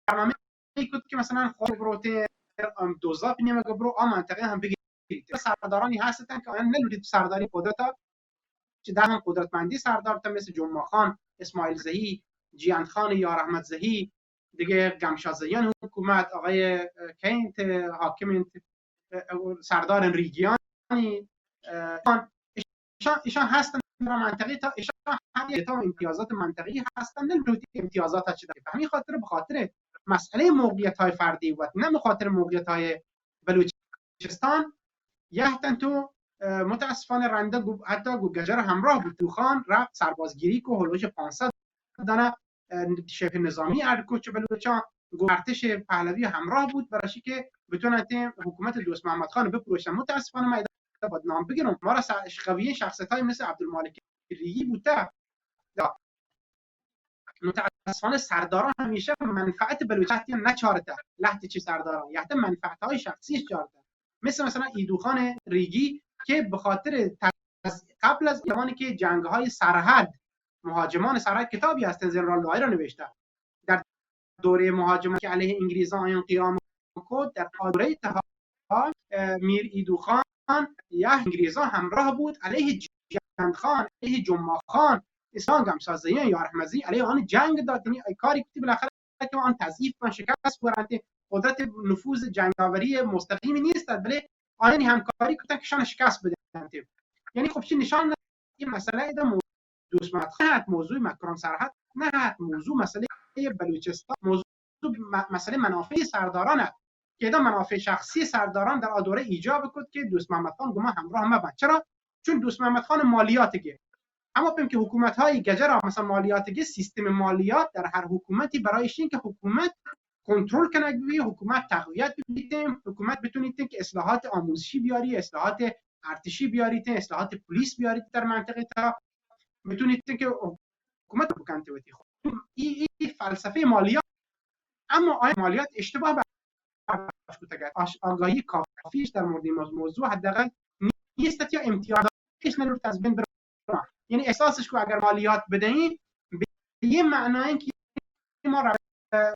برنامه کت که مثلاً خود بروته، ام، دوزاپ نیمه برو، آ منطقه هم بگیرید. سردارانی هستن که آیان نلورید سرداری قدرت چه در هم قدرتمندی سردار تا مثل جمعه خان، اسماعیل زهی، جیان خان، یار احمد زهی، دیگه گمشا زهیان حکومت، آقای، اه، کینت، حاکم انت، اه، اه، سردار ریگیانی، اه، ایشان، ایشان هستن در منطقه تا ایشان هم یه تا امتیازات منطقی هستن، نه لوتی امتیازات چه داره. به همین خاطر، به خاطر مسئلهٔ موقعیت‌های فردی و نه به خاطر موقعیت‌های بلوچستان، یه تن تو، اه، متاسفانه رنده گو-، حتی گو گجر همراه بود. تو خان رفت سربازگیری کو، هلوش پانصد دانه، اه، شبه نظامی اڈ کو چه بلوچان، گو ارتش پهلوی همراه بود، برای که بتونن حکومت دوست محمد خان بپروشن. متاسفانه من بدنام بگیرم، ما را س-، قوی شخصیت های مثل عبدالمالک ریگی بوده. متاسفانه سرداران همیشه منفعت بلوچستان نچارته، لهت چه سرداران، یهته منفعت های شخصی چارته. مثل مثلا ایدوخان ریگی که به خاطر تز-، قبل از زمانی که جنگ های سرحد، مهاجمان سرحد، کتابی هستن، جنرال دایر نوشته، در دوره مهاجمان که علیه انگریزان آیان قیام کد، در آ دوره تها، اه، میر ایدو خان یا انگریزان همراه بود علیه جند خان، علیه جمعه خان، اسلام گمسازیان یا رحمزی علیه آن جنگ داد. یعنی ای کاری کتی بالاخره که آن تضعیف کن، شکست ورنت، قدرت نفوذ جنگاوری مستقیمی نیست، بله آیانی همکاری کتن که شان شکست بدن. یعنی خب چی نشان این مسئله ده مو-، دوست محمد خان هست، موضوع مکران سرحد نه هست، موضوع مسئله بلوچستان، موضوع م-، مسئله منافع سرداران است که ادا منافع شخصی سرداران در آ دوره ایجاب کد که دوست محمد خان گما همراه مبن. چرا؟ چون دوست محمد خان مالیات گه. اما بیم که حکومت های گجرا مثلا مالیات گه، سیستم مالیات در هر حکومتی برای این که حکومت کنترل کنگ بی، حکومت تقویت بیتیم، حکومت بتونیتیم که اصلاحات آموزشی بیاری، اصلاحات ارتشی بیاریتیم، اصلاحات پلیس بیاریتیم در منطقه تا بتونیتیم که حکومت بکنت وتی. خب، ای، ای فلسفه مالیات. اما آیا مالیات اشتباه برداشت کتگ؟ آش-، آگاهی کافیش در مورد این موضوع حداقل نیست یا امتیازش نلوٹ از بین بره؟ یعنی احساسش که اگر مالیات بدهیم، به یه معنای که ما ر-،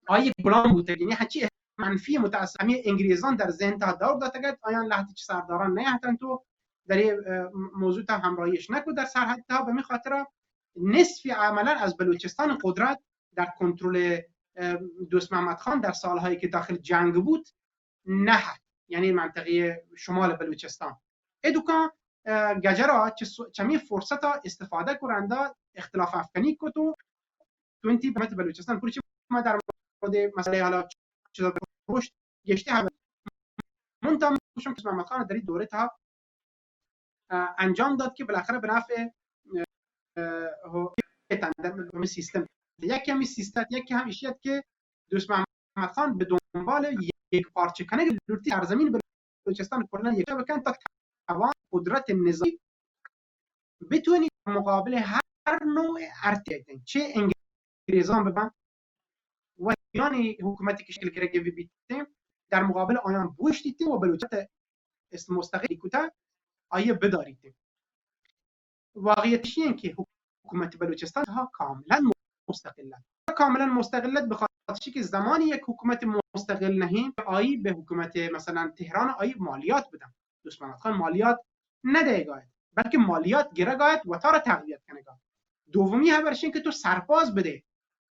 آئی غلام بوتگ، یعنی هرچی منفی متاسفانه انگریزان در ذهن تها دور داتگ ات، آیان لهتی چه سرداران نیهتن تو در این، اه، موضوع تها همراهیش نکو در سرحد تها، به می خاطر نصف عملا از بلوچستان قدرت در کنترل، اه، دوست محمد خان در سالهایی که داخل جنگ بود نه، یعنی منطقهٔ شمال بلوچستان. ای دوکان، اه، گجرا چه سو-، چمی فرصت استفاده کرنده اختلاف افکنی کت و تونتی حکومت بلوچستان پرچی ما در مورد مسئله حالا چیزا پشت گشته هم من تا شما محمد خان در این دوره تا، اه، انجام داد که بالاخره به نفع، اه، اه، هو-، در همین سیستم. یکی همین سیستم، یکی هم ایشی ات که دوست محمد خان به دنبال یک پارچه کنگ لوٹی سرزمین بلوچستان کلا یک بکن تا توان قدرت نظامی بتونی مقابل هر نوع ارتش، چه انگریزان ببن و یعنی حکومتی که شکل گرگه ببیتیم، در مقابل آیان بوشتیتیم و بلوچت است مستقل کوتا آیه بداریتیم. واقعیتش این که حکومت بلوچستان ها کاملا مستقل است. کاملا مستقل است به خاطر که زمانی یک حکومت مستقل نهیم، آیی به حکومت مثلا تهران آیی مالیات بدن. دوست محمد خان مالیات ندهگاید، بلکه مالیات گرگاید و تا را تقویت کنگا. دومی خبرش این که تو سرباز بده،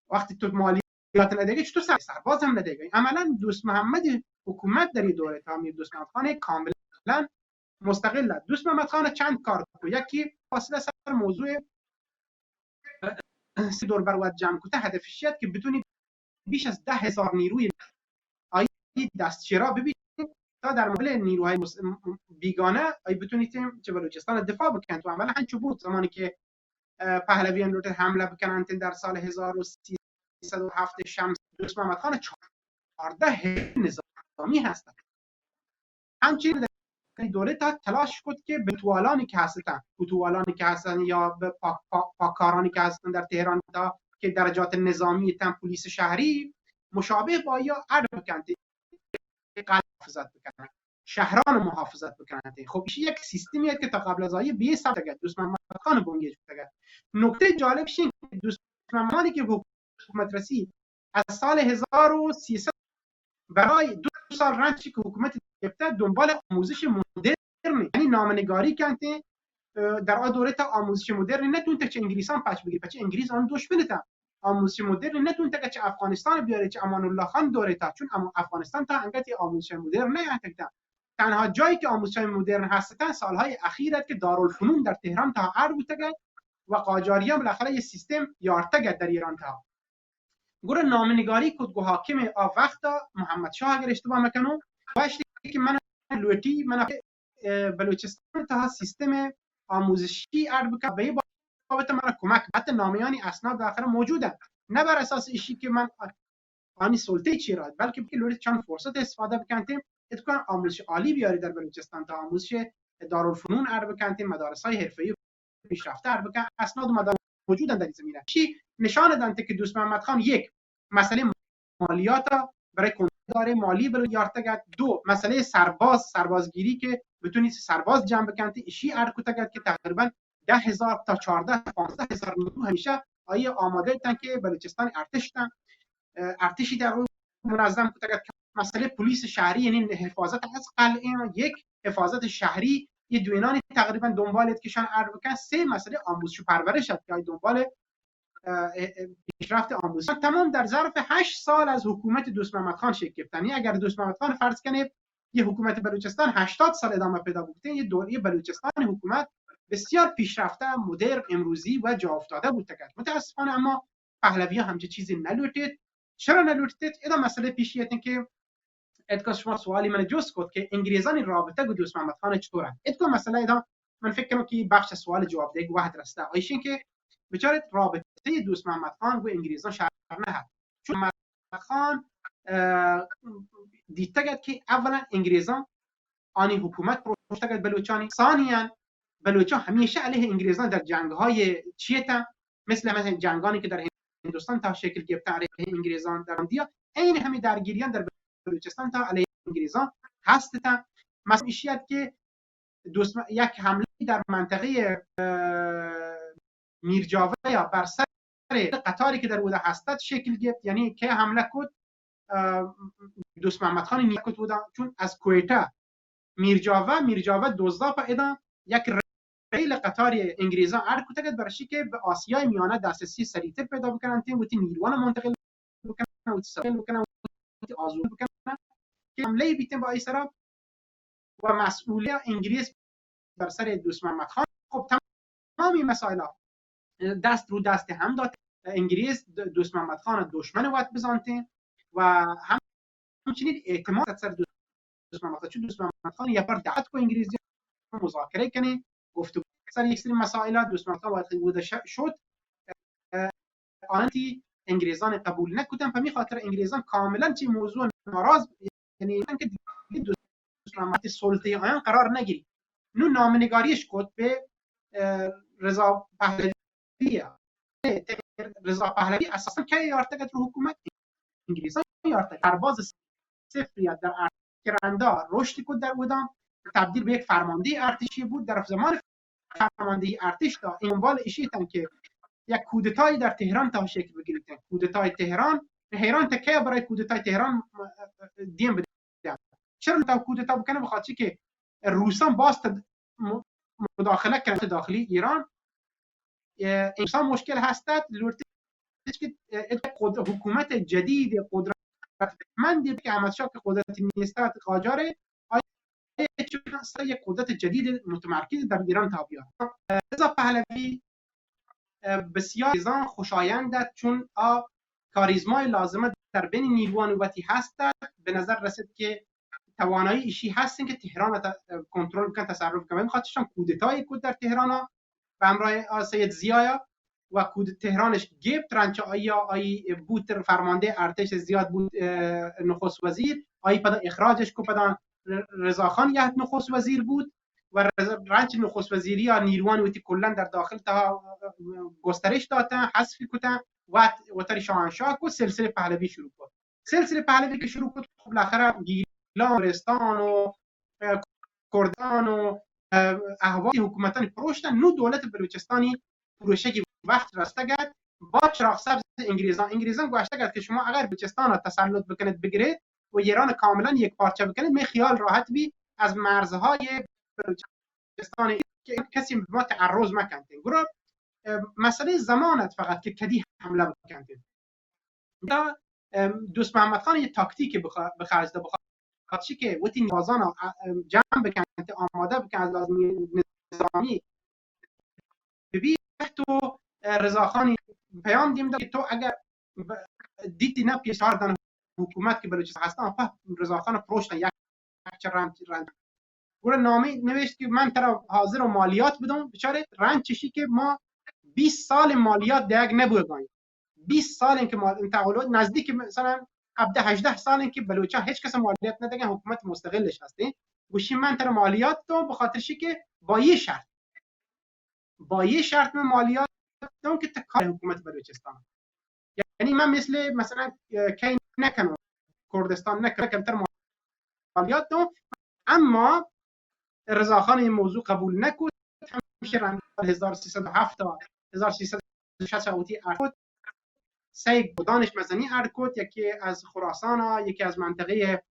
وقتی تو مالیات ندهگی، چطور سر-، سرباز هم ندهگی؟ عملا دوست محمد حکومت در این دوره تا میر دوست محمد خان کاملا مستقل است. دوست محمد خان چند کار کو، یکی فاصله سر موضوع سی دور بر وت جمع کته، هدفش یاد که بتونی بیش از ده هزار نیروی آیی دست چرا ببینید تا در مقابل نیروهای مس-، م-، م-، بیگانه آیی بتونید چه بلوچستان دفاع بکنید. و عملا هنچو بود زمانی که، اه، پهلویان لوٹه حمله بکنند در سال هزار و سیصد و هفت شمس، دوست محمد خان چهارده نظامی هستند. همچنین در دوره تا تلاش کت که به کوتوالانی که هستن، کوتوالانی که هستن یا به پا-، پا-، پاکارانی که هستن در تهران تا که درجات نظامی تن، پلیس شهری، مشابه با یا اڈ بکنت، قلعه محافظت بکنن، شهران محافظت بکنن. خب ایشی یک سیستمی است که تا قبل از آیه به سبک دوست محمد خان بنگیج بوده. نکته جالبش این که دوست محمد خانی که حکومت رسی از سال هزار و سیصد برای دو سال رنجی که حکومت گرفته دنبال آموزش مدرن، یعنی نامنگاری کنته، اه، در آ دوره تا آموزش مدرن نتونته چه انگلیسان پچ بگیری، پچه انگلیس آن دشمن تا آموزش مدرن نتونته که چه افغانستان بیاره، چه امان الله خان دوره تا، چون اما افغانستان تا انگت آموزش مدرن نیاتکته. تنها جایی که آموزش مدرن هستن سالهای اخیر است که دارالفنون در تهران تا اڈ بوتگه و قاجاریان بالاخره یه سیستم یارتگه در ایران تا. گڑا نامنگاری کت گو حاکم آ وقت محمد شاہ اگر اشتباہ مکنو، گوشتی کہ من لوٹی من، اه، بلوچستان تہا سیستم آموزشی اڈ بکا، بہ اے بابت من کمک بات، نامیانی اسناد آخر موجود ہے، نہ بر اساس اشی کہ من آنی سلطه چی را، بلکه بلکه لوری چند فرصت استفاده بکنتیم، اتکان آموزش عالی بیاری در بلوچستان تا آموزش دارالفنون ار بکنتیم، مدارس های حرفه‌ای پیشرفته ار بکن، اسناد و مدارک موجودن در این زمینه. چی نشان دنت که دوست محمد خان یک مسئله مالیات برای کنترل داره، مالی بلو یارتگت، دو مسئله سرباز، سربازگیری که بتونی سرباز جمع بکنتی، اشی ار کتگت که تقریبا ده هزار تا چهارده، پانزده هزار نیرو همیشه آیه آماده تن که بلوچستان ارتش تن، اه، ارتشی در روی منظم کتگت که مسئله پلیس شهری، یعنی حفاظت از قلعه، یک حفاظت شهری، یه دوینانی تقریبا دنبال ات کشان ار بکن، سه مسئله آموزش و پرورش ات که دنبال اه، اه، پیشرفت آموزش تمام در ظرف هشت سال از حکومت دوست محمد خان شکل گرفت. یعنی اگر دوست محمد خان فرض کنید یه حکومت بلوچستان هشتاد سال ادامه پیدا بوده، یه دوره بلوچستان حکومت بسیار پیشرفته، مدرن، امروزی و جا افتاده بود تکت. متاسفانه اما پهلوی ها همچه چیزی نلوٹید. چرا نلوٹید؟ ادا مسئله پیش یتن که اتکا شما سوالی من جست کت که انگریزانی رابطه گو دوست محمد خان چطور است؟ اتکا مسئله ادا من فکر کنم که بخش سوال جواب دیگ وحد رسته. ایشین که بچارت رابطه دوست محمد خان گو انگریزان شر نه هست. چون محمد خان، اه، دیتگت که اولا انگریزان آنی حکومت پروشتگت بلوچانی. ثانیا بلوچان همیشه علیه انگریزان در جنگ‌های چیتن، مثل مثلا جنگانی که در هندوستان تا شکل گرفتن علیه انگریزان در اندیا، عین همین درگیریان در بلوچستان تا علیه انگریزان هستتن. مثلا ایشیت که دوست م-، یک حمله در منطقهٔ، اه، میرجاوه یا بر سر قطاری که در اوده هستد شکل گرفت، یعنی که حمله کد، اه، دوست محمد خان نیه کد اوده، چون از کوئٹه میرجاوه، میرجاوه دوزدا په ادا یک ریل قطار انگریزان اڑ کتگ ات، برشی که به آسیای میانه دسترسی سریعتر پیدا بکنن، تیم وتی نیروان منتقل بکنن، وتی سفر بکنن، وتی آزور بکنن، که حمله بیتن با ای سرا و مسئولیت انگریز بر سر دوست محمد خان. خب، تمامی مسائل دست رو دست هم داد. انگریز د-، دوست محمد خان دشمن وقت بزانته و همچنین اعتماد سر دوست محمد خان، چون دوست محمد خان یه بار دعوت کو انگریزی مذاکره کنه، گفتگو سر یک سری مسائل، دوست محمد خان وقتی بوده ش-، شد، اه، آنتی انگریزان قبول نکودن، په می خاطر انگریزان کاملا چی موضوع ناراض، یعنی که دوست محمد سلطه آیان قرار نگیری. نو نامنگاریش کد به، اه، رضا پهلوی. رضا پهلوی اساسا کی یارتگ ات رو حکومت؟ انگریزان یارتگ. سرباز صفری در ارتش گرندا رشد کد در اودان، تبدیل به یک فرمانده ارتشی بود. در زمان فرمانده ارتش تا این دنبال اشیتن که یک کودتایی در تهران تا شکل بگیریتن. کودتای تهران، حیران تکه برای کودتای تهران دیم بده. چرا تا کودتا بکنه؟ به خاطر که روسان باز تد-، م-، مداخله کنن داخلی ایران. اه، انسان مشکل هستد، لورتش که، اه، قد-، حکومت جدید، قدرتمندی که احمد شاه که قدرت نیست، قاجار، آیا چون است یک قدرت جدید متمرکز در ایران تا بیاد؟ اه، رضا پهلوی، اه، بسیار انگریزان خوشایند است، چون آ کاریزمای لازمه در بین نیروان وتی هست است. به نظر رسید که توانایی ایشی هستن که تهران ت-، کنترل بکن، تصرف بکن. همین خاطرشان کودتایی کد در تهران به همراه آ سید ضیایا و کود تهرانش گیپت، رنچ آیا، آی بوت فرمانده ارتش زیاد بوت، اه، نخست وزیر، آی پدا اخراجش کو، پدا ر-، رضا خان یه نخست وزیر بود و رضا، رنچ نخست وزیری یا نیروان وتی کلن در داخل تا گسترش داتن، حذف کتن و وتر شاهنشاه کو، سلسله پهلوی شروع کو. سلسله پهلوی که شروع کو، خب بالاخره گیلان، لرستان و، اه، کردان و، اه، احواز حکومتانی پروشتن، نو دولت بلوچستانی پروشگی وقت رستگت با چراغ سبز انگریزان. انگریزان گوشتگت که شما اگر بلوچستان را تسلط بکنید، بگیرید و ایران کاملا یک پارچه بکنید، می خیال راحت بی از مرزهای بلوچستان که کسی به ما تعرض مکنتین. گروه، اه، مسئله زمانت فقط که کدی حمله بکنتین. دا، ام، دوست محمد خان یه تاکتیک بخ-، بخرج ده، بخ-، خاطر که وتی نیازان، ام، جمع بکنت، آماده بکن از لحاظ نظامی. ببی تو، اه، رضا خانی پیام دیم ده که تو اگر ب-، دیتی نه پیش هر دن حکومت که بلوچستان هستن، په رضا خان پروشتن یک چه رند، رند. گوڑا نامه نوشت که من ترا حاضر و مالیات بدم، بچاره رنج چشی که ما بیست سال مالیات دیگ نبوگایم. بیست سال این که ما انتقالات نزدیک مثلا هفده هجده سالن که بلوچان هیچ کس مالیات ندگن، حکومت مستقلش هستین. گوشی من تر مالیات دوں، به خاطر شی که با یه شرط، با یه شرط من مالیات دوں که تا کار حکومت بلوچستان، یعنی من مثل مثلا، اه، کی نکنم، کردستان نکنم، کمتر مالیات دوں. اما رضاخان این موضوع قبول نکرد، همیشه رند هزار سیصد و هفت تا هزار سیصد و شصت اوتی ارکوت، سه گودانش مزنی ارکوت، یکی از خراسان، یکی از منطقه،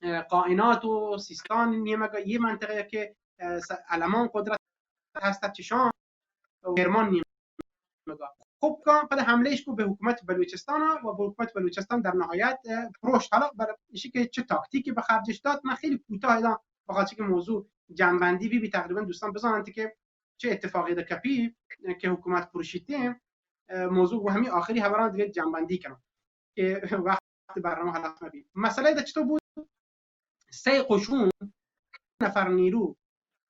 اه، قائنات و سیستان نیمگا، یه منطقه که، اه، س-، المان قدرت هست چشان و کرمان نیمگا. خب کام پد حملهش کو به حکومت بلوچستان و به حکومت بلوچستان در نهایت، اه، پروشت. حالا بر ایشی که چه تاکتیکی به خرجش داد، من خیلی کوتاه ایدان، بخاطر که موضوع جنبندی بی بی، تقریبا دوستان بزانند که چه اتفاقی در کپی که حکومت پروشیتیم. اه، موضوع و همین آخری خبران دیگه جنبندی کنم که وقت برنامه هلاک نبی. مسئله در چطور بود؟ سه قشون نفر نیرو،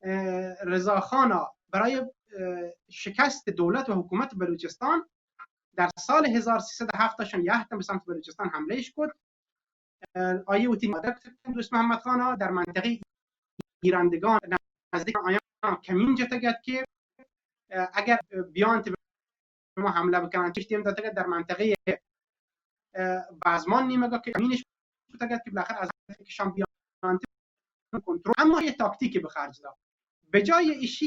اه، رضاخانا برای، اه، شکست دولت و حکومت بلوچستان در سال هزار سیصد و هفت شان یه تن به سمت بلوچستان حملهش کد. اه، آیه وتی مادر کتگ دوست محمد خانا در منطقه ایرندگان نزدیک آیان کمین جتگد که، اه، اگر بیان ما حمله بکنن، چش دیم داتگد در منطقه، اه، بازمان نیمگا که کمینش کتگد که بالاخره از کشان بیان کنترل، اما یه تاکتیکی به خرج داد. به جای ایشی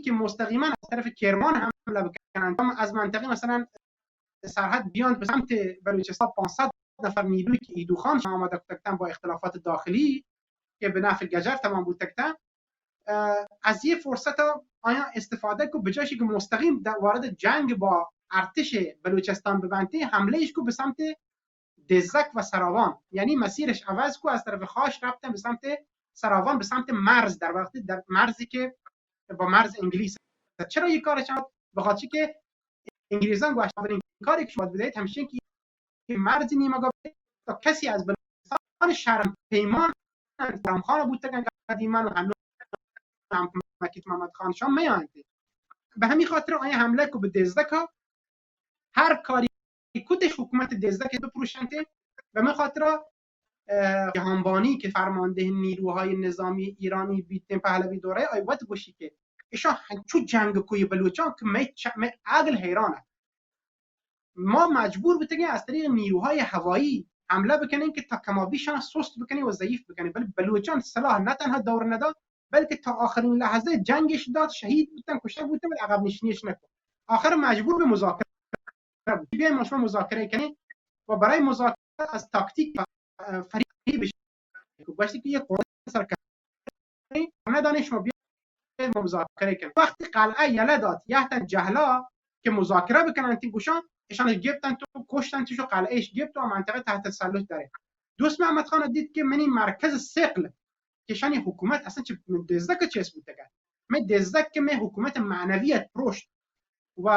که مستقیما از طرف کرمان حمله بکنن، اما از منطقه مثلا سرحد بیان به سمت بلوچستان پانصد نفر نیروی که ایدوخان آماده کتگتن با اختلافات داخلی که به نفع گجر تمام بوتگتن، اه، از یه فرصت آیان استفاده کو، به جایش که مستقیم در وارد جنگ با ارتش بلوچستان ببنتی، حملهش کو به سمت دزک و سراوان، یعنی مسیرش عوض کو، از طرف خاش رفتن به سمت سراوان، به سمت مرز، در وقتی در مرزی که با مرز انگلیس. چرا یه کارش کرد؟ به خاطر که انگلیسان گوشت اولین کاری که شما بدهید همیشه که یه مرز نیمگا بدهید تا کسی از بلوچستان شرم پیمان، شرم خان بوتگن قدیما و هنوز هم مکیت محمد خان شان میانتی. به همین خاطر آیا حمله کو به دزدکا، هر کاری کتش حکومت دزدک بپروشنت. به همین خاطر، اه، جهانبانی که فرمانده نیروهای نظامی ایرانی بیتن پهلوی دوره، آی وت گوشی که ایشان هنچو جنگ کوی بلوچان که می چ-، می عقل حیرانه. ما مجبور بوتگیں از طریق نیروهای هوایی حمله بکنیں که تا کمابیشان سست بکنیں و ضعیف بکنیں، ولی بلوچان سلاح نه تنها دور نداد، بلکه تا آخرین لحظه جنگش داد، شهید بوتن، کشته بوتن، ولی عقب نشینیش نکرد. آخر مجبور به مذاکره بود. بیایم ما شما مذاکره کنیم و برای مذاکره از تاکتیک، اه، فریبش گوشتی که یه قرآن سر ندانه شما بیاید ما مذاکره کنیم. وقتی قلعه یله داد، یه تن جهلا که مذاکره بکنن، تی گوشان، اشان گپتن تو، کشتن تو، شو قلعهش گپت و منطقه تحت تسلط داره. دوست محمد خان دید که منی مرکز ثقل، که شانی حکومت اصلاً چه دزدک چیز بوده کرد. من دزدک که من حکومت معنویت پروشت و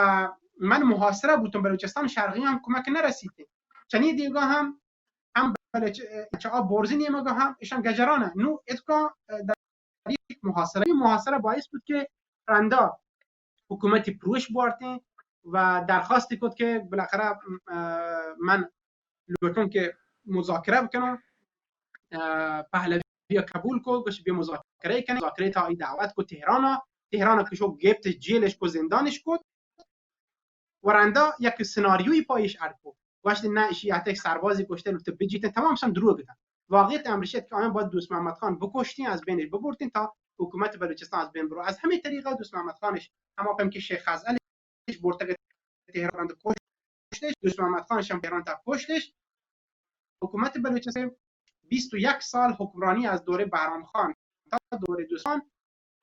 من محاصره بوتم، بلوچستان شرقی هم کمک نرسیده. چنی دیگه هم هم بلوچ-، چه آ برزی نیمگا هم ایشان گجرانه. نو اتکا در یک محاصره، این محاصره باعث بود که رندا حکومتی پروش بارتیں و درخواستی کت که بالاخره، اه، من لوٹوں که مذاکره بکنوں. اه، پهلوی قبول کو، گوشت بیا مذاکره کنه. مذاکره تا ای دعوت کو تهران، تهران که شو گپت، جیلش کو، زندانش کو. و رندا یک سناریوی پایش اڈ کو. گوشت نه، اشی حتی یک سربازی کشته، لوٹه بجیتن، تمام شان دروغ گتن. واقعیت امرشت که آیان باید دوست محمد خان بکشتین، از بینش ببرتین تا حکومت بلوچستان از بین برو. از همین طریقه دوست محمد خانش هما پم که شیخ خزعلش برتگ تهران، کشتش، دوست محمد خانش هم تهران تا کشتش. حکومت بلوچستان بیست و یک سال حکمرانی از دوره بهرام خان تا دوره دوستان،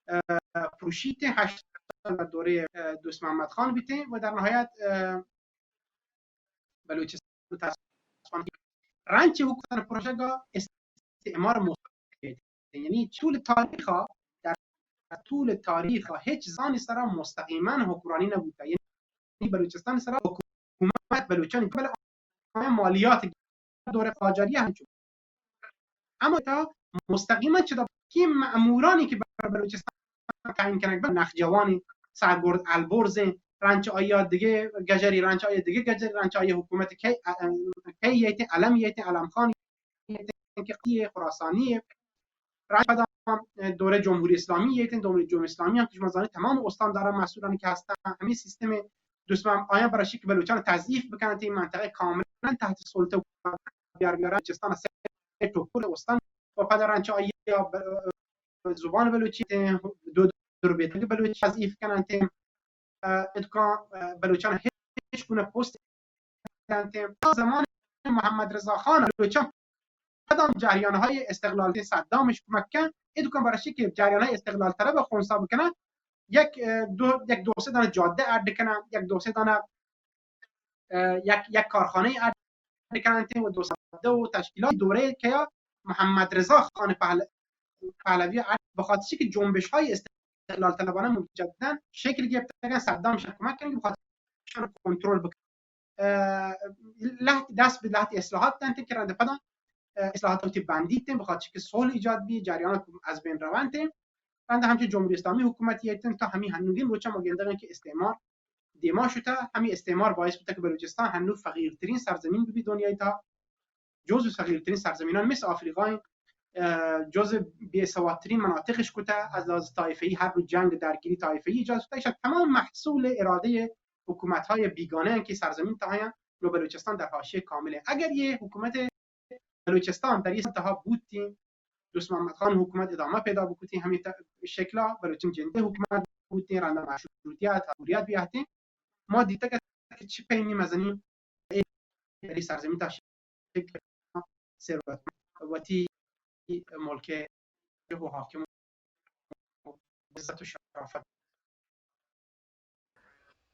اه، پروشیت، هشت سال دوره، اه، دوست محمد خان بیته و در نهایت، اه، بلوچستان متاسفانه رنچ حکومت پروژه استعمار مستقیم. یعنی طول تاریخ، در طول تاریخ هیچ زانی سرا مستقیما حکمرانی نبوده. یعنی بلوچستان سرا حکومت بلوچانی، بله، مالیات دور قاجاری هم چون. اما تا مستقیما چه که مأمورانی که بر بلوچستان تعیین کنگ بر نخجوانی، سرگرد البرز، رنچ آیا دگه گجری، رنچ آیا دگه گجری، رنچ آیا حکومت کی، ا-، ا-، کی ییتیں، علم ییتیں، علم خان ییتیں که قیه خراسانی. رنچ پدا دوره جمهوری اسلامی ییتیں، دوره جمهوری اسلامی هم که شما زانید تمام استانداران مسئولانی که هستن، همین سیستم دوستم آیا برای که بلوچان تضعیف بکنن، این منطقه کاملا تحت سلطه بیار بیارن، بلوچستان سه ٹکر استان و پدا رنچ آیا ب-، زبان بلوچی، دو دور بیتگ بلوچی تضعیف کنن، اه، ادکان، اه، بلوچان هیچ گونه پست نکنت. تا زمان محمد رضا خان بلوچان کدام جریان‌های استقلال صدامش کمک کن، ادکان برای که جریان‌های استقلال طلب خونسا بکنن، یک، اه، دو، یک دو سه دانه جاده اڈ کنن، یک دو سه دانه، اه، یک، یک کارخانه اڈ کنن و دو سه جاده و تشکیلات دوره که یا محمد رضا خان پهل-، پهلوی اڈ، به خاطر که جنبش‌های استقلال طلبانه مجدداً شکل گرفتگن، صدام شان کمک کنن که به خاطر شان کنترل بکنن. اه، لحت دست به لحت اصلاحات دنت که رند پدا، اه، اصلاحات وتی بندیت، به خاطر که صلح ایجاد بی، جریان از بین رونت. رند همچه جمهوری اسلامی حکومت ییتن تا همی هنوگین روچا ما گندگن که استعمار دیما شته، همی استعمار باعث بوته که بلوچستان هنو فقیرترین سرزمین بی دنیای تا جزو فقیرترین سرزمینان مثل آفریقا، اه، جزو بی‌سوادترین مناطقش کته، از لحاظ طایفه‌ای هر روز جنگ درگیری طایفه‌ای ایجاد شده. ایشان تمام محصول اراده حکومت‌های بیگانه هن که سرزمین تهاین، نو بلوچستان در حاشیه کامله. اگر یه حکومت بلوچستان در یه تها بوتین، دوست محمد خان حکومت ادامه پیدا بکتین، همین ت-، شکلا بلوچین جنده حکومت بوتین، رندا مشروطیت، جمهوریت بیاتین، ما دیتگ که چه پیمی مزنی یعنی سرزمین تا شکل ثروت وتی ملک و حاکم عزت و شرافت.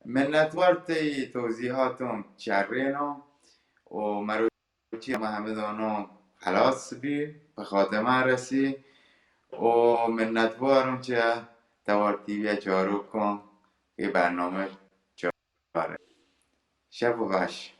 منتوار تئی توضیحاتون چرینو و مروچی ما همه دانو خلاص بی، به خاتمه رسی و منتوارم چه توار تیوی چاروکان که برنامه چاره. شب و وش.